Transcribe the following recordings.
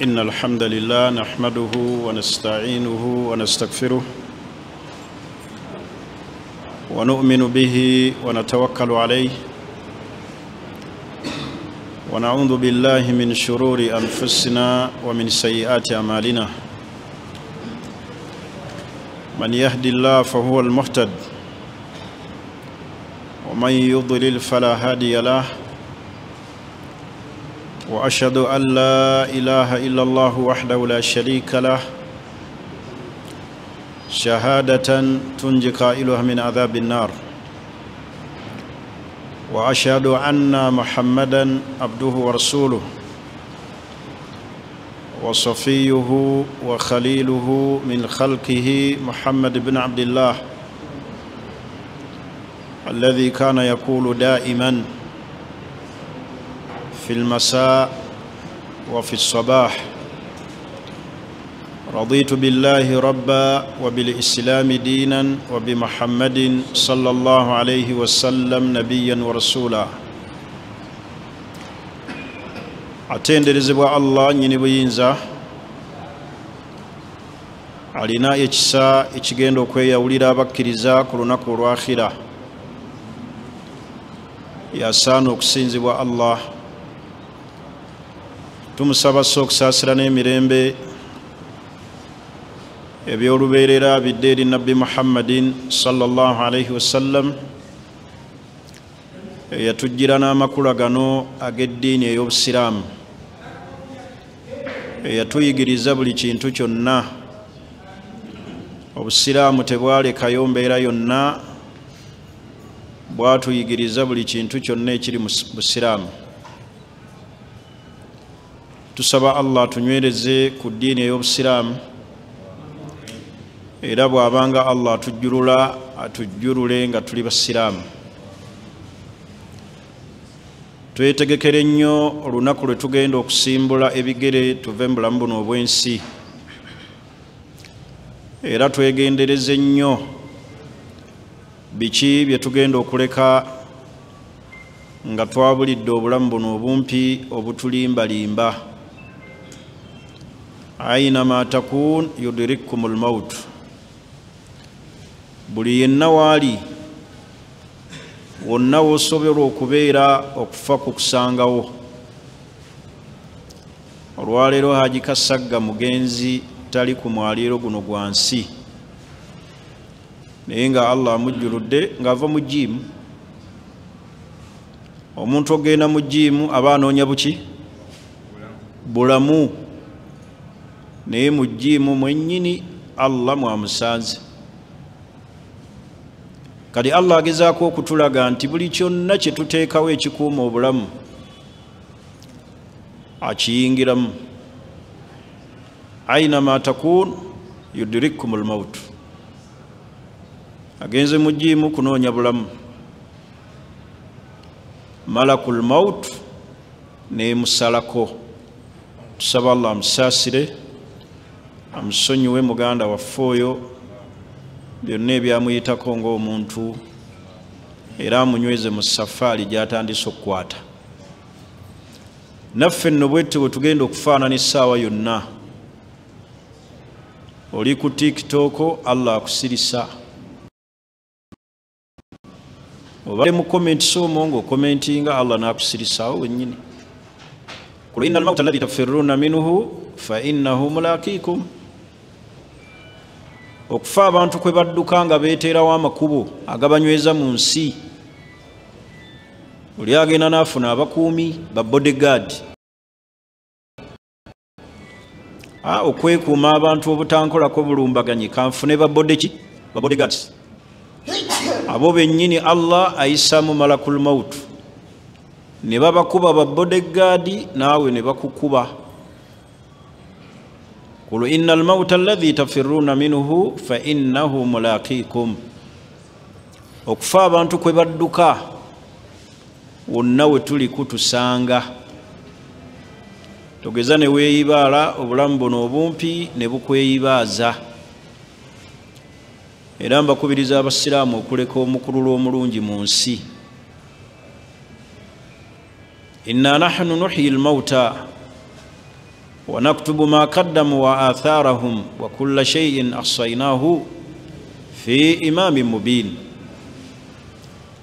إن الحمد لله نحمده ونستعينه ونستغفره ونؤمن به ونتوكل عليه ونعوذ بالله من شرور أنفسنا ومن سيئات أعمالنا من يهدي الله فهو المهتد ومن يضلل فلا هادي له وأشهد أن لا إله إلا الله وحده لا شريك له شهادة تنجي قائلها من عذاب النار وأشهد أن محمدا عبده ورسوله وصفيه وخليله من خلقه محمد بن عبد الله الذي كان يقول دائما في المساء وفي الصباح رضيت بالله ربا وبالإسلام دينا وبمحمد صلى الله عليه وسلم نبيا ورسولا. Atenderezebwa Allah nnyini buyinza alina ekisa ekigenda okweyawulira abakkiriza ku lunaku olw'akhira. Yasaana okusinzibwa Allah. Tumusaba sso okusaasira n'emirembe eby'olubeerera bidde eri Nabbi Muhammadin sallallahu alaihi wasallam eyatujjira n'amakula gano ag'eddiini ey'obusiraamu, eyatuyigiriza buli kintu kyonna. Obusiraamu tebwalekayo mbeera yonna, bwatuyigiriza buli kintu kyonna ekiri mu busiraamu. Tusaba Allah tunywereze ku ddiini ey'obusiraamu, era bw'abanga Allah atujjulula atujjulule nga tuli basiraamu. Twetegekere nnyo olunaku lwe tugenda okusimbula ebigere tuve mu bulamu buno obw'ensi, era twegendereze nnyo biki bye tugenda okuleka nga twabulidde obulamu buno obumpi obutulimbalimba. Ainama takun yudrikkumul maut, buli yenna waali wonna w'osobola okubeera okufa kukusangawo. Olwaleero Haji Kasagga mugenzi tali ku mwaliiro guno gwa nsi, naye nga Allah amujjuludde ng'ava mu jiimu. Omuntu ogenda mu jiimu aba anoonya buki? Bulamu. Naye mu jiimu mwennyini Allah mwamusanze. Kati Allah agezaako okutulaga nti buli kyonna kye tuteekawo ekikuuma obulamu akiyingiramu. Ainama takun yudrikkumul maut, agenze mu jiimu kunoonya bulamu, malakul maut nemusalako. Tusaba Allah amusaasire amusonyiwe muganda waffe oyo byonna ebyamuyitako ng'omuntu, era amunyweze mu safaari gy'atandise okukwata. Naffe nno bwette bwe tugenda okufaanana essaawa yonna. Oli ku TikTok, Allah akusirisa. Obadde mu comment somo ng'okomentinga, Allah n'akusirisaawo wennyini. Qul innal mawta alladhi tafirruna minhu fa innahu mulaqikum. Okufa abantu kwe badduka nga beeteerawo amakubo agabanyweza mu nsi. Oli agenda n'afuna abakuumi ba bodyguard, okwekuuma abantu obutankolako bulumbaganyi, kanfune ba bodyguards. Abo bennyini Allah ayisaamu malakul maut ne babakuba ba bodyguard, naawe ne bakukuba. Qul innal mawta alladhi tafirruna minhu fa innahu mulaqikum. Okufa abantu kwe badduka wonna we tuli kutusanga. Togeza ne weeyibaala obulamu buno obumpi ne bukweyibaaza. Era mbakubiriza abasiraamu okuleka omukululo omulungi mu nsi. Inna nahnu nuhyi al-mauta Wanaktubu ma kaddamu wa atharahum wa kulla shay'in ahsaynahu fi imamin mubin.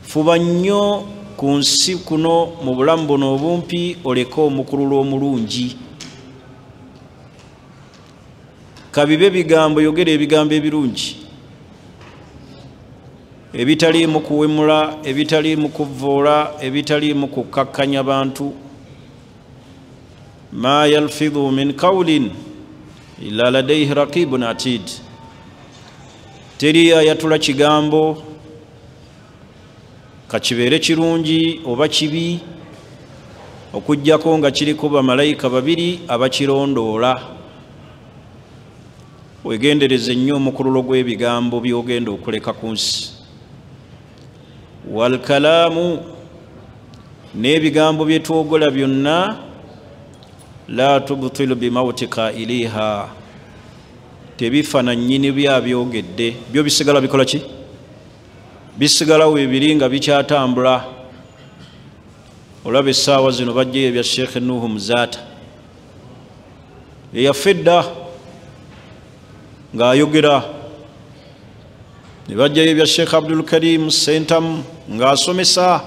Fuba nnyo ku nsi kuno mu bulamu buno obumpi oleke omukululo omulungi. Kabibe bigambo, yogera ebigambo ebirungi ebitaliimu kuwemula, ebitaliimu kuvvoola, ebitaliimu kukkakkanya bantu. Ma yalfidhu min qawlin illa ladayhi raqibun atid. Teri ayatula kigambo kakibeere kirungi oba kibi okuggyako nga kiriko bamalayika babiri abakirondoola. Wegendereze nnyo omukululo gw'ebigambo by'ogenda okuleka ku nsi. Walkalaamu, n'ebigambo bye twogola byonna, la tubtilu bimauti qailiha, tebifa na nnyini byabyogedde, byo bisigala bikola ki? Bisigalawo ebiri nga bikyatambula. Olaba essaawa zino bajjayo ebya Sheikh Nuhu Muzaata eyafa edda ng'ayogera, ne bajjayo ebya Sheikh Abdul Karim Sentamu ng'asomesa,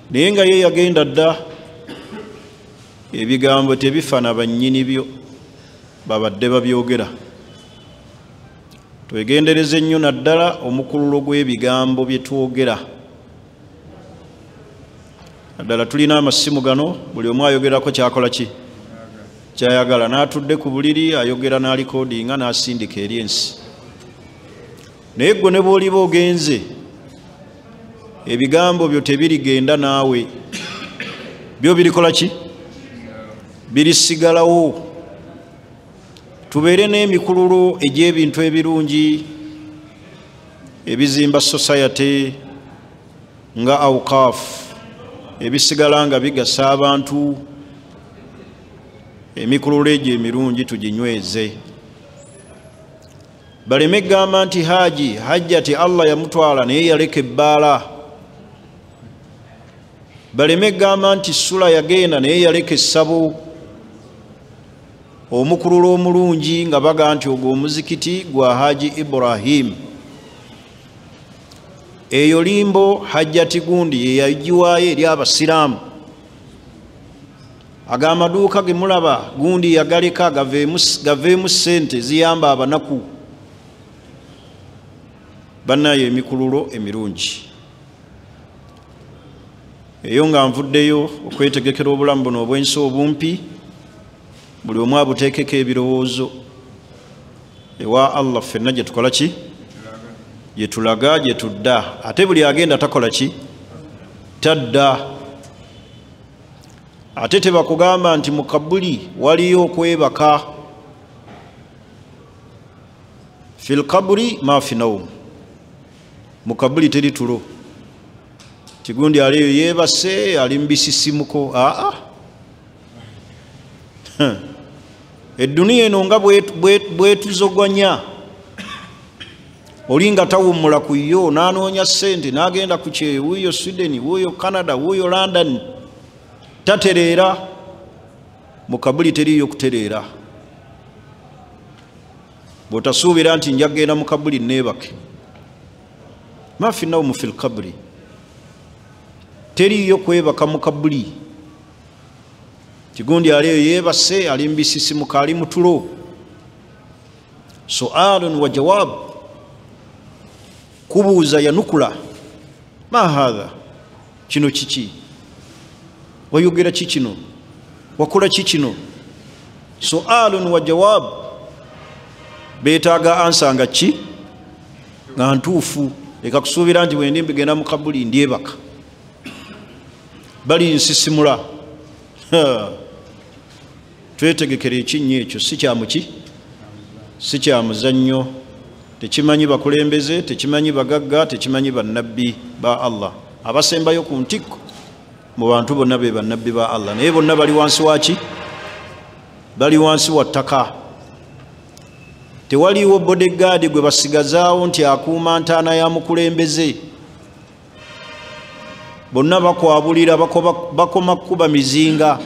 naye nga ye yagenda dda. Ebigambo tebifa na bannyini byo babadde babyogera. Twegendereze nnyo naddala omukululo gw'ebigambo bye twogera. Naddala tulina amasimu gano, buli omu ayogerako kyakola ki kyayagala, n'atudde ku buliri ayogera n'alikodinga n'asindika eri ensi. Naye ggwe ne bw'oliba ogenze, ebigambo byo tebirigenda naawe, byo birikola ki? Birisigalawo. Tubeere n'emikululo egy'ebintu ebirungi ebizimba society nga awqaf, ebisigala nga bigasa abantu. Emikululo egyo emirungi tuginyweze. Baleme gamba nti haji hajjati Allah yamutwala naye yaleka ebbaala. Baleme gamba nti sula yagenda naye yaleka essabo. Omukululo omulungi nga baga nti ogwo omuzikiti gwa Haji Ibrahim, eyo limbo hajjati gundi yeyagiwaayo eri abasiraamu. Ag'amaduuka ge mulaba gundi yagaleka gaveemu ssente ziyamba abanaku. Bannayo emikululo emirungi eyo nga nvuddeyo okwetegekera obulamu buno obw'ensi obumpi, buli omu abuteekeko ebirowoozo ewa Allah. Ffenna gye tukola ki? Gye tulaga, gye tudda. Ate buli agenda takola ki? Tadda. Ate tebakugamba nti mu kabuli waliyo okwebaka. Fil kaburi ma fi naum, mu kabuli teri tulo. Kigundi aliyo yeebase ali mbisisimuko. Aa, edduniya eno nga bwetuzogwanya, oli nga tawummula ku yo n'anoonya ssente n'agenda ku kyeyo, wuuyo Sweden, wuuyo Canada, wuuyo London, tatereera. Mu kabuli teriiyo kutereera. Bw'otasuubira nti nja kugenda mu kabuli neebake, ma fi naumu fil kaburi, teriiyo kwebaka mu kabuli. Kigundi aliyo yeebase ali mbisisimuka ali mutulo. Sualun wa jawab, kubuuza yanukula. Ma hadha, kino kiki? Wayogera ki kino? Wakola ki kino? Sualun wa jawab, beetaaga ansa nga ki? Nga ntuufu. Leka kusuubira nti bwe ndi mbigenda mu kabuli ndyebaka, bali nsisimula. Twetegekera ekinnya ekyo si kyamuki, si kya muzannyo. Tekimanyi bakulembeze, tekimanyi bagagga, tekimanyi bannabbi ba Allah. Abasembayo ku ntikko mu bantu bonna be bannabbi ba Allah, naye bonna bali wansi waki? Bali wansi wa ttaka. Tewaliwo bodyguard gwe basigazaawo nti akuuma ntaana ya mukulembeze. Bonna bakwabulira, bakoma kuba mizinga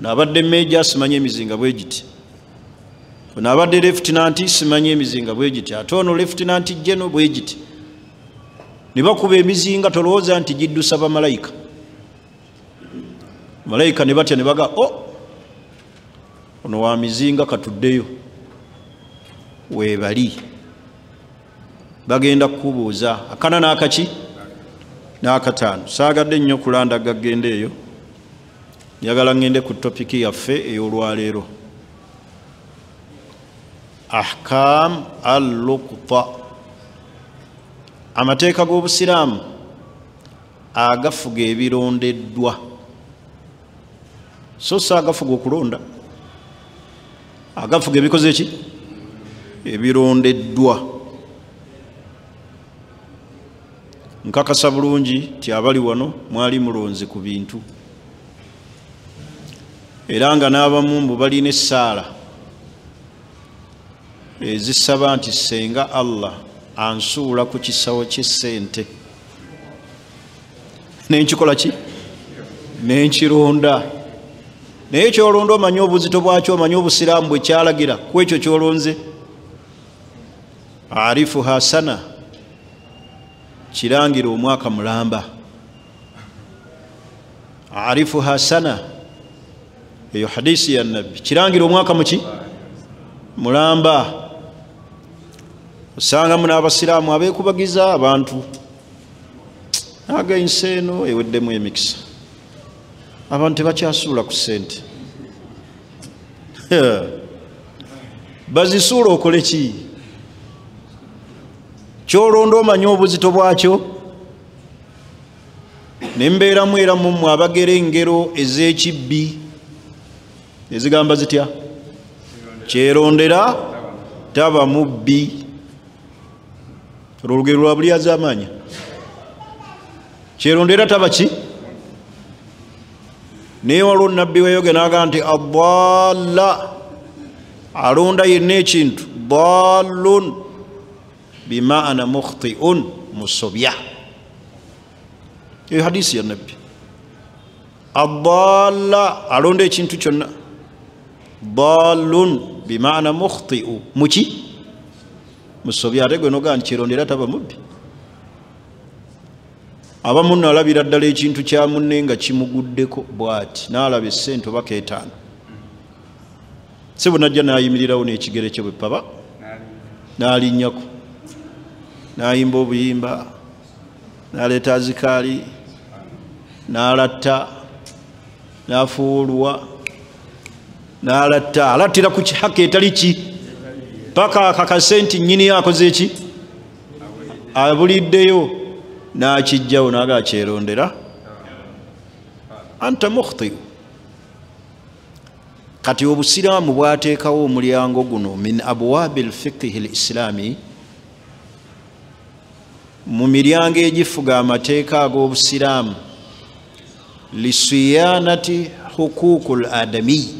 Ono abadde meja simanyi emizinga bwe giti, ono abadde lieutenant simanyi emizinga bwe giti, ate ono lieutenant general bwe giti. Ne bakuba emizinga, tolowooza nti giddusa bamalayika. Malayika ne batya ne baga, o ono wa mizinga, katuddeyo weebali. Bagenda kukubuuza akana n'akaki n'akataano. Saagadde nnyo kulandaga genda eyo, njagala ngende ku topiki yaffe ey'olwaleero, ahkam al-luqta, amateeka g'obusiraamu agafuga ebirondeddwa. So si agafuga okulonda, agafuga ebikoze eki ebirondeddwa. Nkakasa bulungi ti abali wano mwali mulonze ku bintu, era nga n'abamu mbu balina essaala ezisaba nti senga Allah ansuula ku kisawo ky'essente nenkikola ki nenkironda. Naye kyolonda omanyi obuzito bwakyo, omanyi obusiraamu bwe kyalagira ku ekyo kyolonze. Arifu hasana, kirangira omwaka mulamba. Arifu hasana, eyo hadisi ya nabbi, kirangira omwaka muki mulamba. Osangamu n'abasiraamu abeekubagiza abantu, aga ensi eno eweddemu emikisa, abantu tebakyasuula ku ssente. Bazisuula okole ki? Kyolonda omanyi obuzito bwakyo. Nembeeramu era mummwe abagera engero ez'ekibbi ezigamba zitya, kyerondera taba mubbi. Olwo olugero lwa buli azaamaanya, kyerondera taba ki? Naye waliwo nabbi weyoge n'agamba nti adalla, alonda yenna ekintu, dallun bimaana mukhtiun, musobya. Eyo hadisi ya nabbi. Adalla, alonda ekintu kyonna, dallun bimaana mukhtiu, muki musobya. Ate gwe nogaa nti kyerondera taba mubbi. Abamu nno alabira ddala ekintu kya munne nga kimuguddeko bw'ati, n'alaba essente oba keetaano, si bunajja n'ayimirirawo n'ekigere kye bwe paba n'alinnyako, n'ayimba obuyimba, n'aleeta azikaali, n'alatta, n'afuulwa, n'alatta, alattira ku kihaka etali ki paka akakase nti nnyini akoze eki abuliddeyo, n'akijjawo n'aga kyerondera anta mukhtiu. Kati obusiraamu bwateekawo omulyango guno min abwabi lfiqihi lislaami, mu miryango egifuga amateeka ag'obusiraamu, lisiyanati hukuku l adami,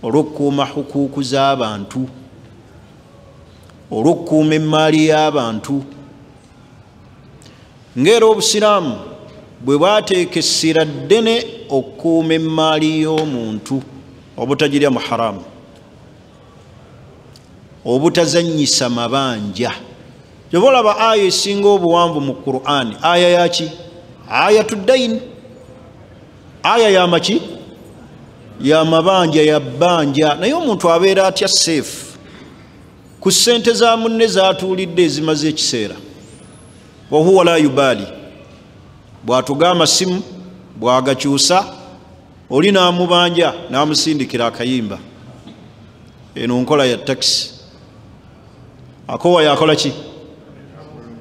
olw'okukuuma hukuuku z'abantu, olw'okukuuma emmaali y'abantu. Ng'era obusiraamu bwe bwateeka essira ddene okukuuma emmaali y'omuntu obutagirya mu haramu, obutazannyisa mabanja. Kyova olaba aya esinga obuwanvu mu Qur'ani, aya yaki? Ayatu dain, aya yamaki? Ya mabanja, ya bbanja. Naye omuntu abeera atya seefu ku ssente za munne z'atuulidde ezimaze ekiseera? Wahuwa la yubaali, bw'atuga amasimu bw'agakyusa, oli n'amubanja n'amusindikira akayimba. Eno nkola ya takisi. Akowa yakola ki?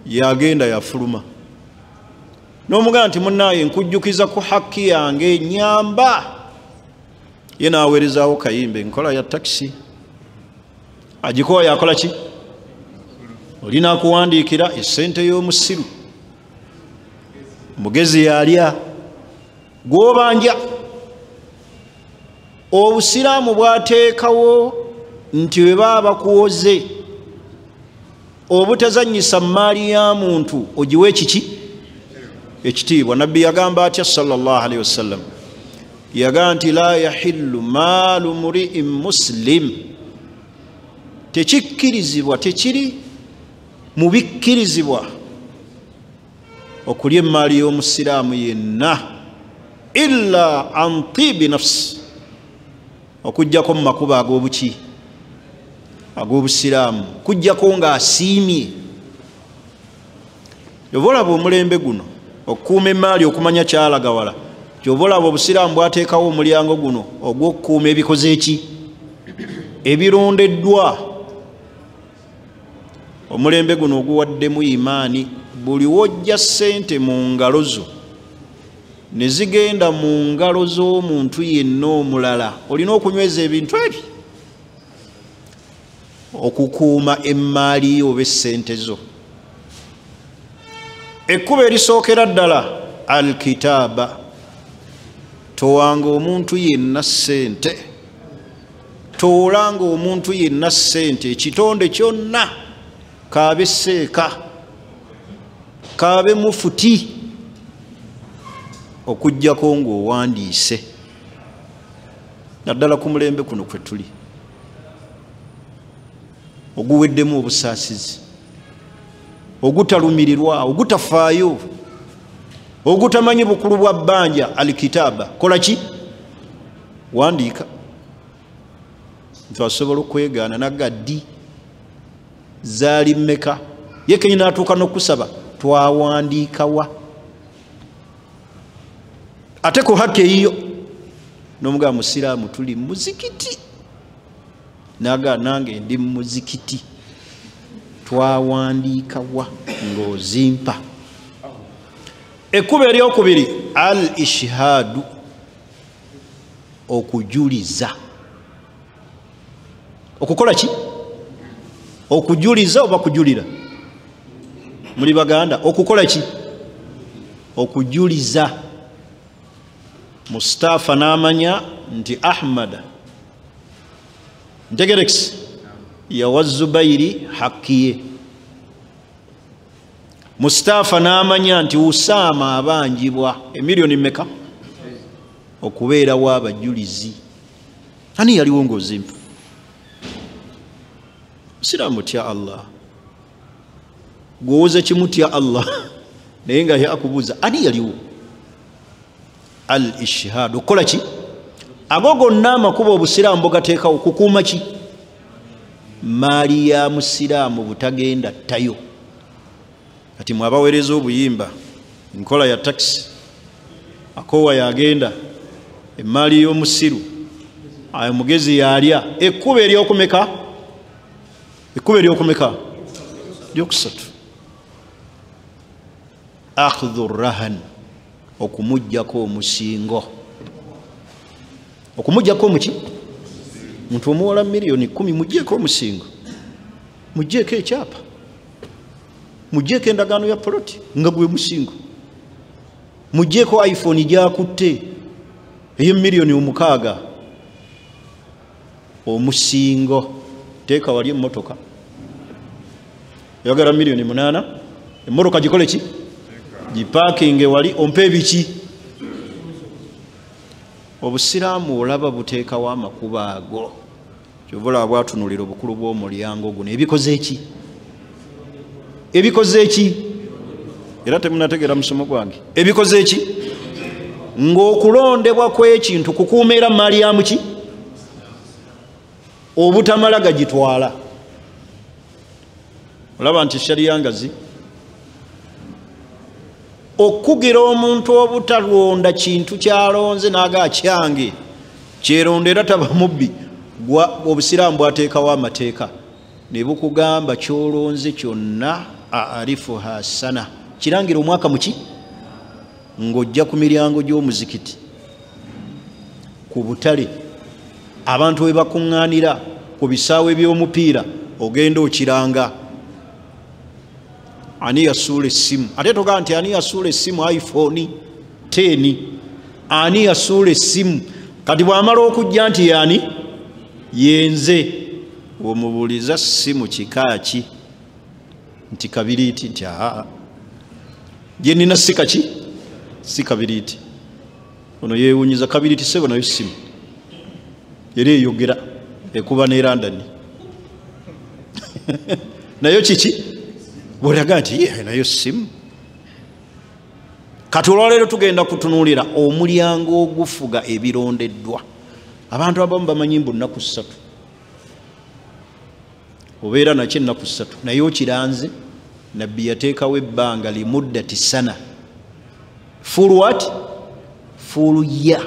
Yagenda yafuluma n'omugamba nti munnaaye nkujjukiza ku hakki yange, nyamba. Ye n'aweerezaawo kayimba, enkola ya takisi. Agikowa yakola ki? Oli n'akuwandiikira essente y'omusiru, mugezi yalya gw'obanja. Obusiraamu bwateekawo nti bwe baba bakuwoze obutazannyisa mmaali ya muntu ogiwe ekiki? Ekitiibwa. Nabbi yagamba atya sallallahu alaihi wasallam? Yagaa nti la yahillu maalu muri'in muslim, tekikkirizibwa, tekiri mu bikkirizibwa okulya emaali y'omusiraamu yenna illa an tibi nafsi, okujjako mu makubo ag'obuki, ag'obusiraamu, kujjako ng'asiimye. Kyova olaba omulembe guno okukuuma emaali okumanya kyalagawala, kyova olaba obusiraamu bwateekawo omulyango guno ogw'okukuuma ebikoze eki, ebirondeddwa. Omulembe guno oguwaddemu imaani, buli wojja ssente mu ngalo zo ne zigenda mu ngalo z'omuntu yenna omulala, olina okunyweza ebintu ebyo okukuuma emaali yo oba essente zo. Ekkubo erisookera ddala alkitaaba, towanga omuntu yenna ssente, toolanga omuntu yenna ssente, ekitonde kyonna, kaabe seeka, kaabe mufuti, okujjako ng'owandiise. Naddala ku mulembe kuno kwe tuli oguweddemu obusaasizi, ogutalumirirwa, ogutafaayo, ogutamanyi bukulu bwa bbanja. Alkitaaba, kola ki? Wandiika. Nti asobola okwegaana naga ddi zaali mmeka, ye kenyini atuuka n'okusaba twawandiikawa, ate ku haki eyiyo n'omugamba musiraamu tuli muzikiti, naga nange ndi muzikiti, twawandiikawa ng'ozimpa. Ekkubo eryokubiri al ishhaadu, okujuliza. Okukola ki? Okujuliza oba kujulira? Muli Baganda, okukola ki? Okujuliza. Mustafa n'amanya nti Ahmada ntegerekisi yawa Zubairi hakkiye. Mustafa n'amanya nti Usama abanjibwa emiliyoni mmeka okubeerawo abajulizi. Ani yaliwo ng'ozimpa? Musiraamu tya Allah, gwowoza kimu tya Allah, naye nga yakubuuza ani yaliwo. Al ishhaad, okukola ki? Ago gonna amakubo obusiraamu bugateekawo kukuuma ki? Maali ya musiraamu butagenda ttayo. Kati mwabaweereza obuyimba, enkola ya takisi, akoowa yagenda, emaali y'omusiru ayo mugezi yalya. Ekkubo eryokumeka? Ekkubo eryokumeka? Lyokusatu, akhdhu rahan, okumuggyako omusingo. Okumuggyako omuki? Muntu omuwola 10,000,000 muggyeko omusingo, muggyeko ekyapa, muggyeko endagaano ya poloti nga gwe musingo, muggyeko iPhone gyakutte ey'emiliyoni 6. Omusingo teeka wali emmotoka, oyagala 8,000,000, emmotoka gikole ki? Gipaakinge wali, ompe ebiki. Obusiraamu olaba buteekawo amakubo ago, kyova olaba bwatunulira obukulu bw'omulyango guno. Ebikoze eki? Ebikoze eki? Era temunategeera musomo gwange. Ebikoze eki? Ng'okulondebwa kw'ekintu kukuuma era maali ya muki, obutamala gagitwala. Olaba nti shariya ngazi okugira omuntu obutalonda kintu kyalonze n'aga kyange kyeronda era taba mubbi. Obusiraamu bwateekawo amateeka ne bukugamba kyolonze kyonna arifu hasana, kirangira omwaka muki ng'ojja ku miryango gy'omuzikiti, ku butale, abantu we bakuŋŋaanira, ku bisaawe by'omupiira, ogenda okiranga. Ani yasuula essimu? Ate togaa nti ani yasuula essimu iPhone 10, ani yasuula essimu? Kati bw'amala okujja nti yani yenze, omubuuliza simu kika ki? Nti kabiriiti. Nti aa, gye nina si kaki, si kabiriiti. Ono yeewunyiza kabiriti sebo nayo simu era eyogera ekuba ne London. Nayo kiki bw'olaga nti ye nayo simu. Kati olwaleero tugenda kutunuulira omulyango ogufuga ebirondeddwa. Abantu abamu bamanyi mbu nnaku ssatu obeera nakyo ennaku ssatu, naye okiranze. Nabbi yateekawo ebbanga limuddati sana, full what? Full year.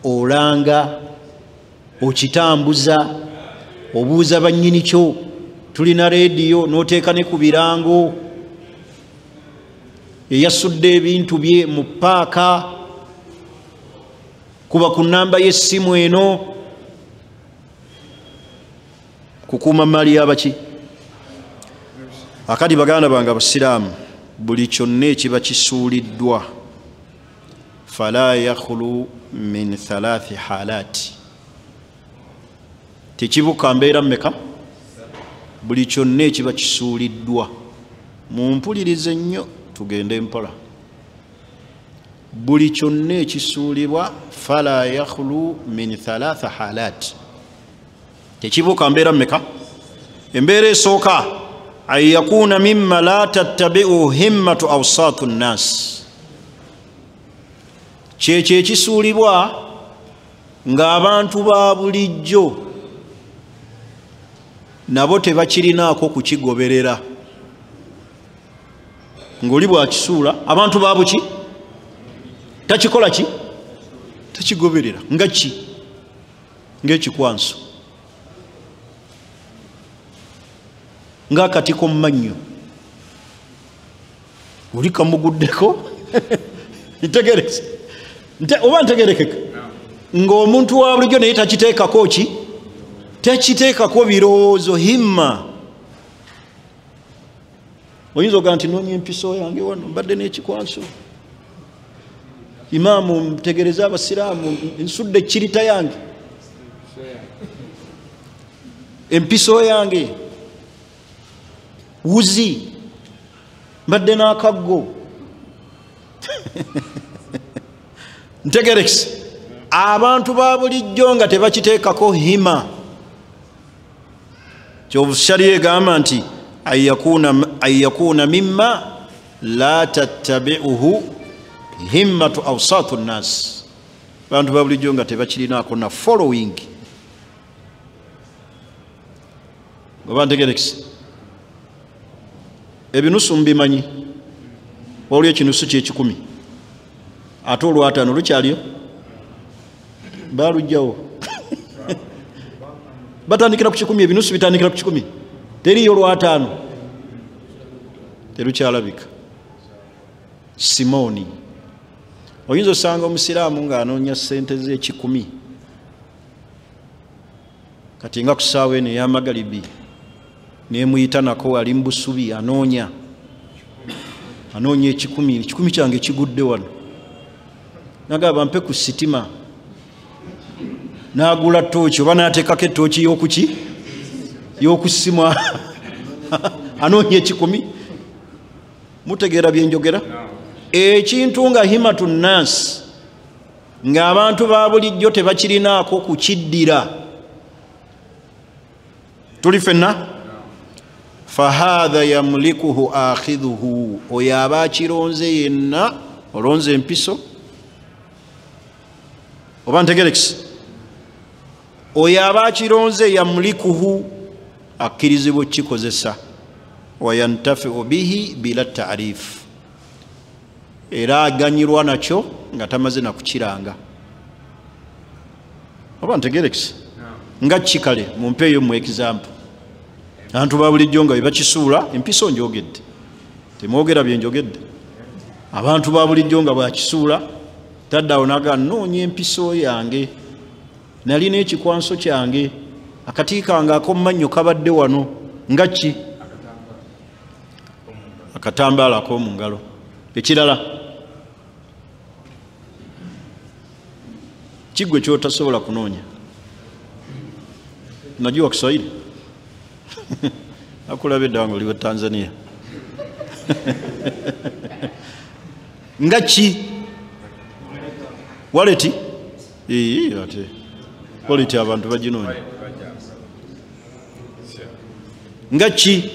Olanga, okitambuza, obuuza bannyini kyo. Tulina rediyo n'oteeka ne ku birango. Eyasudde ebintu bye mu paaka, kuba ku nnamba y'essimu eno, kukuuma maali y'abaki. Akati baganda bange abasiraamu, buli kyonna ekiba kisuuliddwa fala yakhlu min thalathi halati, tekibuka mbeera mmeka? Buli kyonna ekiba kisuuliddwa, mumpulirize nnyo tugende mpola. Buli kyonna ekisuulibwa fala yakhlu min thalatha halati, tekibuka mbeera mmeka? Embeera esooka, an yakuna mimma la tattabi'u himmatu awsatu nnas, kyekyo ekisuulibwa ng'abantu ba bulijjo nabo tebakirinaako kukigoberera. Ng'oli bw'akisuula abantu ba buki takikola ki? Takigoberera. Nga ki? Ng'ekikwanso, ng'akatiko mu mannyo, oli kamuguddeko. Ntegereze oba ntegerekeka? Ng'omuntu wa bulijjo naye takiteekako ki? Takiteekako birowoozo, himma. Oyinza ogamba nti noonya empiso yange wano, mbadde n'ekikwanso, imaamu ntegereze abasiraamu, nsudde ekirita yange, empiso yange, wuzi, mbadde n'akaggo. Ntegerekese. Abantu ba bulijjo nga tebakiteekako hima. Kyovu sharia egamba nti an yakuna mimma la tattabi'uhu himmatu awsatu nnas, abantu ba bulijjo nga tebakirinaako na following. Oba ntegerekese? Ebinusu mbimanyi, waliwo ekinusu ky'ekikumi ate olwataano lukyaliyo, balugjawo. Batandikira ku kikumi, ebinusu bitandikira ku kikumi, teriyo olwataano, terukyalabika. Simooni, oyinza osanga omusiraamu ng'anoonya ssente z'ekikumi, kati nga ku ssaawa eno ey'amagalibi nemuyita nako ali mu busubi, anoonya ekikumi, ekikumi kyange kigudde wano, nagamba mpe ku sitima, n'agula ttooki oba n'ateekako ettooki y'okuki y'okusimwa, anoonya ekikumi. Mutegeera bye njogera? Ekintu nga himatu nnansi, ng'abantu ba bulijjo tebakirinaako kukiddira. Tuli ffenna? Fahadha yamlikuhu akhidhuhu, oyo aba akironze yenna, olonze empiso oba ntegerekese, oyo aba akironze yamlikuhu, akkirizibwa okukikozesa, wayantafiu bihi bila taarifu, era aganyirwa nakyo nga tamaze nakukiranga. Oba ntegerekese? Nga kikale mumpeeyo mu example. Abantu ba bulijjo nga bwe bakisuula empiso, njogedde, temwogera bye njogedde. Abantu ba bulijjo nga bwakisuula taddawo naga noonya empiso yange, nalina ekikwanso kyange, akati kange ak'omumannyo kabadde wano. Nga ki? Akatambaala ak'omu ngalo. Ekirala kiggwe kyotasobola kunoonya. Najua Kiswahili akulaba edda nga oli wa Tanzania. Nga ki? Waleti ate waleti abantu baginoonya nga ki?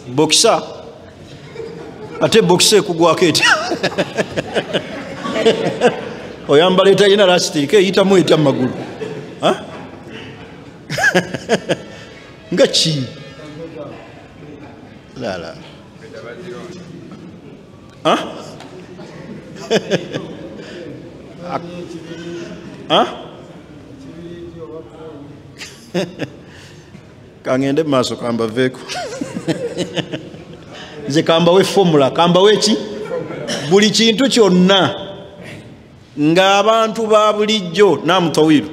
Bokisa. Ate bokisa ekugwako etya? Oyambala etalina lasitiika eyitamu etya mu magulu? Nga ki? Lala. Kangende maaso kambaveeko. Nze kambawe formula, kambawe ki? Buli kintu kyonna ng'abantu ba bulijjo namutawiru.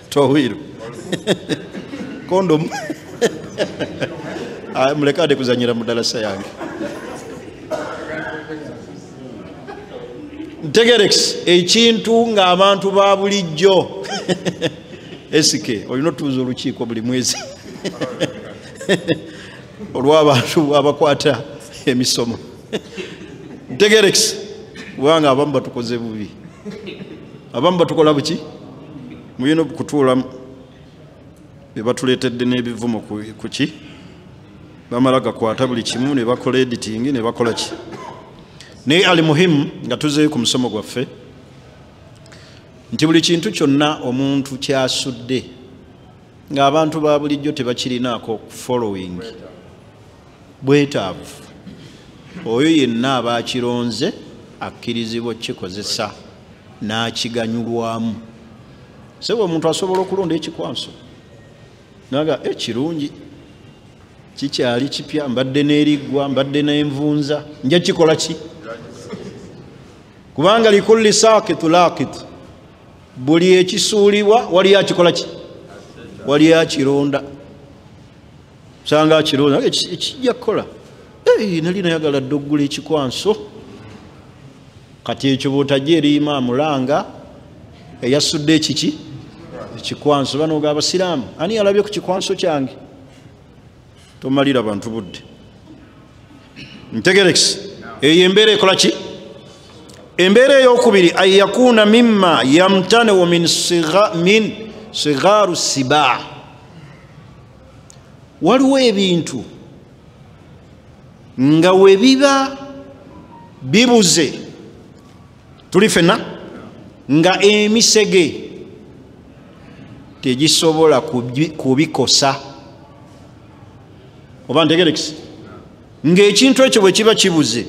Tawiru. Kondomu. Mulekade kuzanyira mu dalasa yange. Ntegerex ekintu ng'abantu ba bulijjo. SK olina otuuza olukiiko buli mwezi olw'abantu abakwata emisomo. Ntegerex kubanga abamu batukoze bubi, abamu batukola buki, muyina okutuulamu be batuleetedde n'ebivumo ku ki, bamala gakwata buli kimu ne bakola editing ne bakola ki. Naye ali muhimu nga tuzeeyo ku musomo gwaffe nti buli kintu kyonna omuntu kyasudde ng'abantu ba bulijjo tebakirinaako following bwetaavu, oyo yenna aba akironze akkirizibwa okukikozesa n'akiganyulwamu. Sebo omuntu asobola okulonda ekikwanso naga ekirungi kikyali kipya, mbadde n'eriggwa, mbadde n'envunza, nja kikola ki? Kubanga likulli saakitu laakit, buli ekisuulibwa waliyo akikola ki? Waliyo akironda. Sanga akironda ekijja kukola, nali nayagala dda oggula ekikwanso. Kati ekyo bw'otajja eri Imaamu Langa eyasudde ekiki? Ekikwanso. Bano ga abasiraamu, ani yalabye ku kikwanso kyange? Tomalira bantu budde. Ntegerex eyo embeera ekola ki? Embeera eyokubiri, an yakuna mimma yamtaniu min sigaru sibaa. Waliwo ebintu nga we biba bibuze, tuli fenna, nga emisege tegisobola kubikosa. Oba ntegerekisi ng'ekintu ekyo bwe kiba kibuze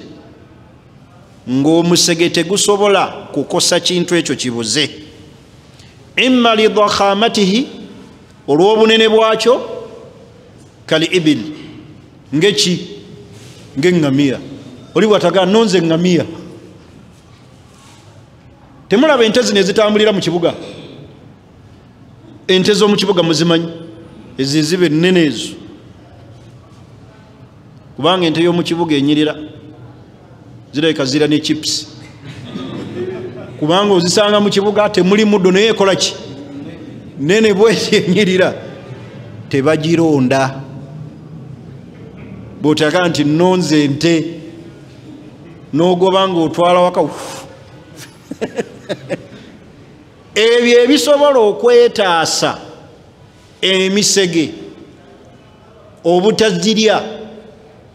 ng'omusege tegusobola kukosa kintu ekyo kibuze, imma lidakhamatihi, olw'obunene bwakyo, kali ibil, ngeki ng'eŋŋamiya. Oli bw'atagaa nonze eŋŋamiya. Temulaba ente zino ezitambulira mu kibuga? Ente z'omu kibuga muzimanyi, ezo eziba ennene ezo, kubanga ente y'omu kibuga enyirira, zirabika zira ne chips, kubanga ozisanga mu kibuga temuli muddo, naye ekola ki? Nene bweti enyirira, tebagironda. Bw'otaga nti nonze ente n'ogoba ng'otwala waka. Ebyo ebisobola okwetaasa emisege obutazirya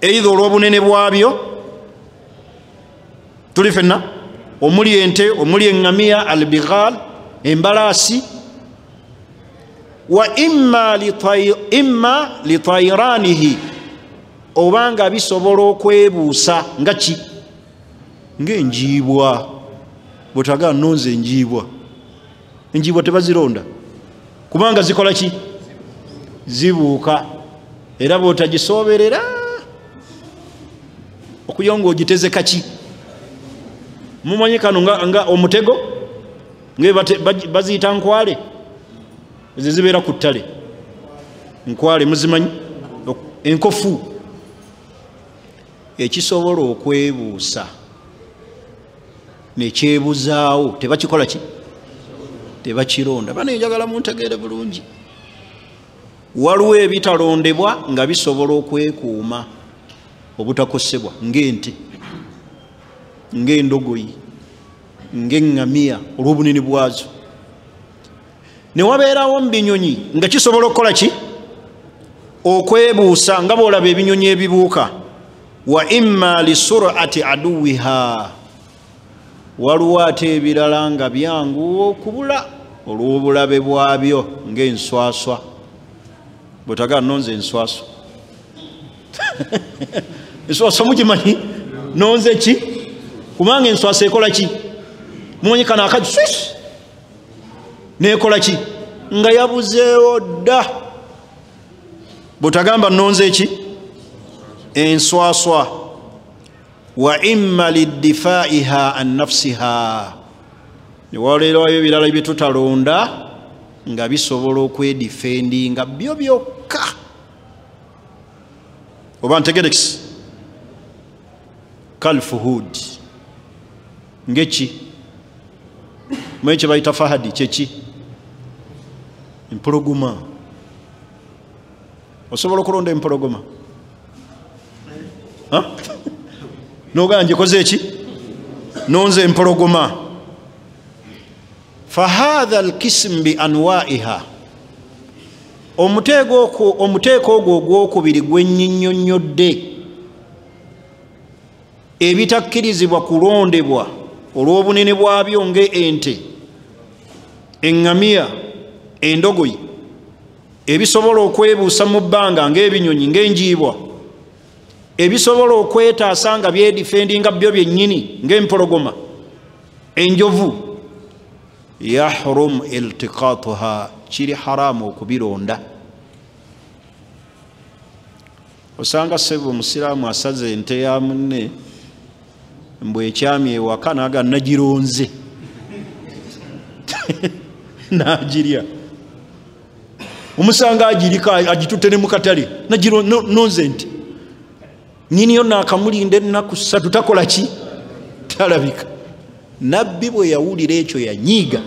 either olw'obunene bwabyo, tuli fenna, omuli ente, omuli eŋŋamiya, albighal, embalaasi, wa imma litairanihi, obanga bisobola okwebuusa nga ki? Ng'enjiibwa. Bw'otaga nonze enjiibwa, enjiibwa tebazironda kubanga zikola ki? Zibuuka. Era bw'otagisooberera okuyo ng'ogiteze kaki. Mumanyi kano nga omutego nga baziyita nkwale, ezo zibeera ku ttale, nkwale muzimanyi, enkofu. Ekisobola okwebuusa nekyebuzaawo tebakikola ki? Tebakironda. Bano njagala muntegeere bulungi. Waliwo ebitalondebwa nga bisobola okwekuuma obutakosebwa, ng'ente, ng'endogoyi, ng'eŋŋamiya olw'obunene bwazo. Ne wabeerawo mu binyonyi nga kisobola okukola ki? Okwebuusa, nga bw'olaba ebinyonyi ebibuuka. Wa imma lisurati aduwiha, waliwo ate ebirala nga byangu okubula olw'obulabe bwabyo, ng'enswaswa. Bwetaga nonze enswaswa, enswaswa mugimanyi? Nonze ki? Kubanga enswaswa ekola ki? Mumanyi kano akagi swis nekola ki? Nga yabuzeewo dda. Bwetagamba nonze ki? Enswaswa. Wa imma liddifaiha an nafsiha, newaleerayo ebirala byetutalonda nga bisobola okwedifendinga byo byokka. Oba ntegerekisi? Kalfuhud, ngeki mwe kye bayita fahadi, kyeki? Empologoma. Osobola okulonda empologoma? Nogamba ngikoze eki? Nonze empologoma. Fahadha alkism bi anwaiha, omuteeko ogwo ogwokubiri gwennyinnyonnyodde, ebitakkirizibwa kulondebwa olw'obunene bwabyo ng'ente, eŋŋamiya, endogoyi, ebisobola okwebuusa mu bbanga ng'ebinyonyi, ng'enjiibwa, ebisobola okwetaasa nga byedifendinga byo byennyini ng'empologoma, enjovu. Yahrum iltiqatuha, kiri haramu okubironda. Osanga ssebo omusiraamu asaze ente ya munne mbwe ekyamye ewaka naga nagironze nagirya. Omusanga agirika agitutte ne mu katale, nonze nte nyiniyo naakamulinda ennaku 3 takola ki? Talabika. Nabbi bwe yawulira ekyo yanyiiga,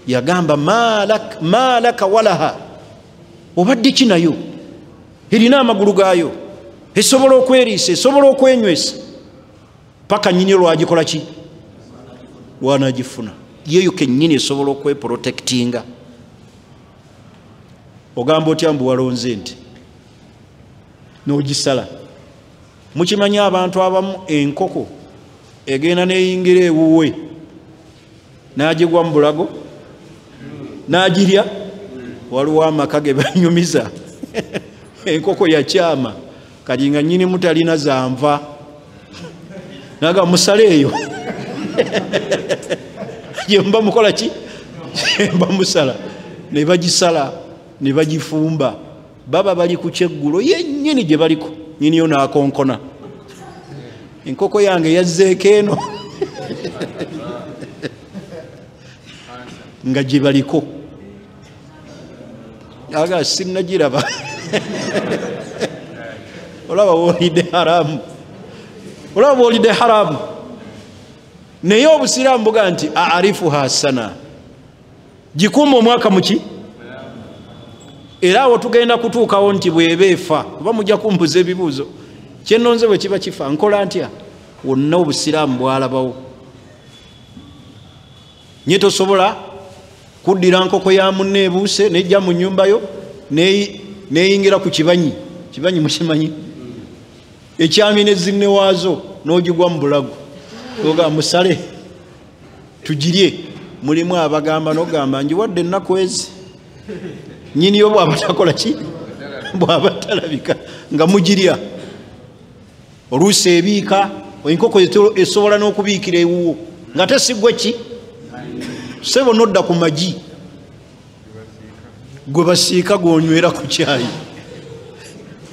yagamba malaka walaha, obadde ki nayo? Erina amagulu gaayo, esobola okweriisa, esobola okwenywesa, paka nyiniyo lwagikola ki? Lwanagifuna. Yeyo kennyini esobola okweprotectinga. Ogamba otya mbu walonze nti n'ogisala? Mukimanyi abantu abamu enkoko egenda neyingira ewuwe n'agigwa mu bulago n'agirya. Waliwo amaka ge banyumiza enkoko yakyama, kati nga nnyini mutalina zanva, naga musale eyo gye muba mukola ki? Mba musala. Ne bagisala ne bagifumba, baba bali ku kyeggulo yennyini gye baliko, nnyiniyo n'akonkona, enkoko yange yazzeeko eno nga gye baliko, aga sinnagiraba. Olaba bw'olidde haramu, olaba bw'olidde haramu. Naye obusiraamu buga nti aarifuha sana, gikuuma omwaka muki? Era awo tugenda kutuukawo nti bw'eba efa, kuba mujja kumbuza ebibuuzo, kyennonze bwe kiba kifa nkola ntya? Wonna obusiraamu bwalabawo. Nye tosobola kuddira nkoko ya munne ebuuse nejja mu nnyumba yo neyingira ku kibanyi, kibanyi mukimanyi, ekyami ne zinne waazo n'ogigwa mu bulago, oga musale tugirye. Mulimu abagamba n'ogamba ngiwadde ennaku ezi, nnyiniyo bw'aba takola ki? Bw'aba talabika nga mugirya. Oluusi ebiika, enkoko esobola n'okubiikira ewuwo nga tesigwe ki? Ssebo nodda ku magi gwe basiika gw'onywera ku kyayi.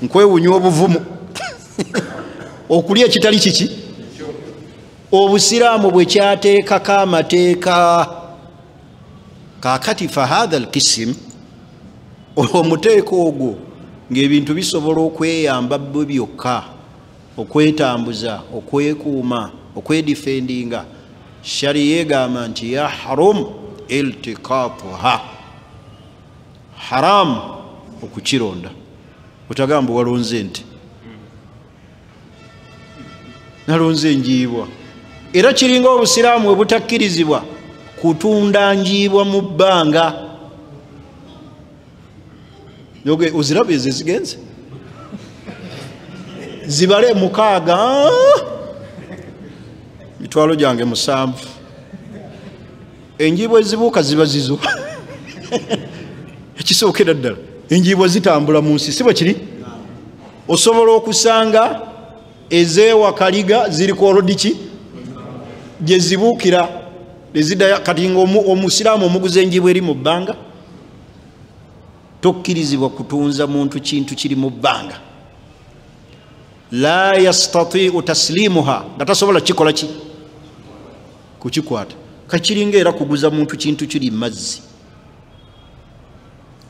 Nkwewunya obuvumu okulya ekitali kiki? Obusiraamu bwe kyateekako amateeka. Kaakati fahadha alkisimu, omuteeko ogwo ng'ebintu bisobola okweyamba bwe byokka, okwetambuza, okwekuuma, okwedifendinga, shariya egamba nti yahrum iltiqatuha, Haramu okukironda. Otagamba walonze ente, nalonze enjiibwa. Era kiringa obusiraamu bwe butakkirizibwa kutunda njiibwa mu bbanga. Oziraba ezo ezigenze zibale 6, mitwalo gyange 7. Enjiibwa ezibuuka ziba zizo. Ekisookera ddala enjiibwa zitambula mu nsi, si bwe kiri? Osobola okusanga ez'ewakaliga ziri ku olodiki gye zibuukira neziddayo. Kati nga omusiraamu omuguza enjiibwa eri mu bbanga, tokkirizibwa kutunza muntu kintu kiri mu bbanga. La yastatiu taslimuha, nga tasobola kikola ki kukikwata. Kakiringa era kuguza muntu kintu kiri mazzi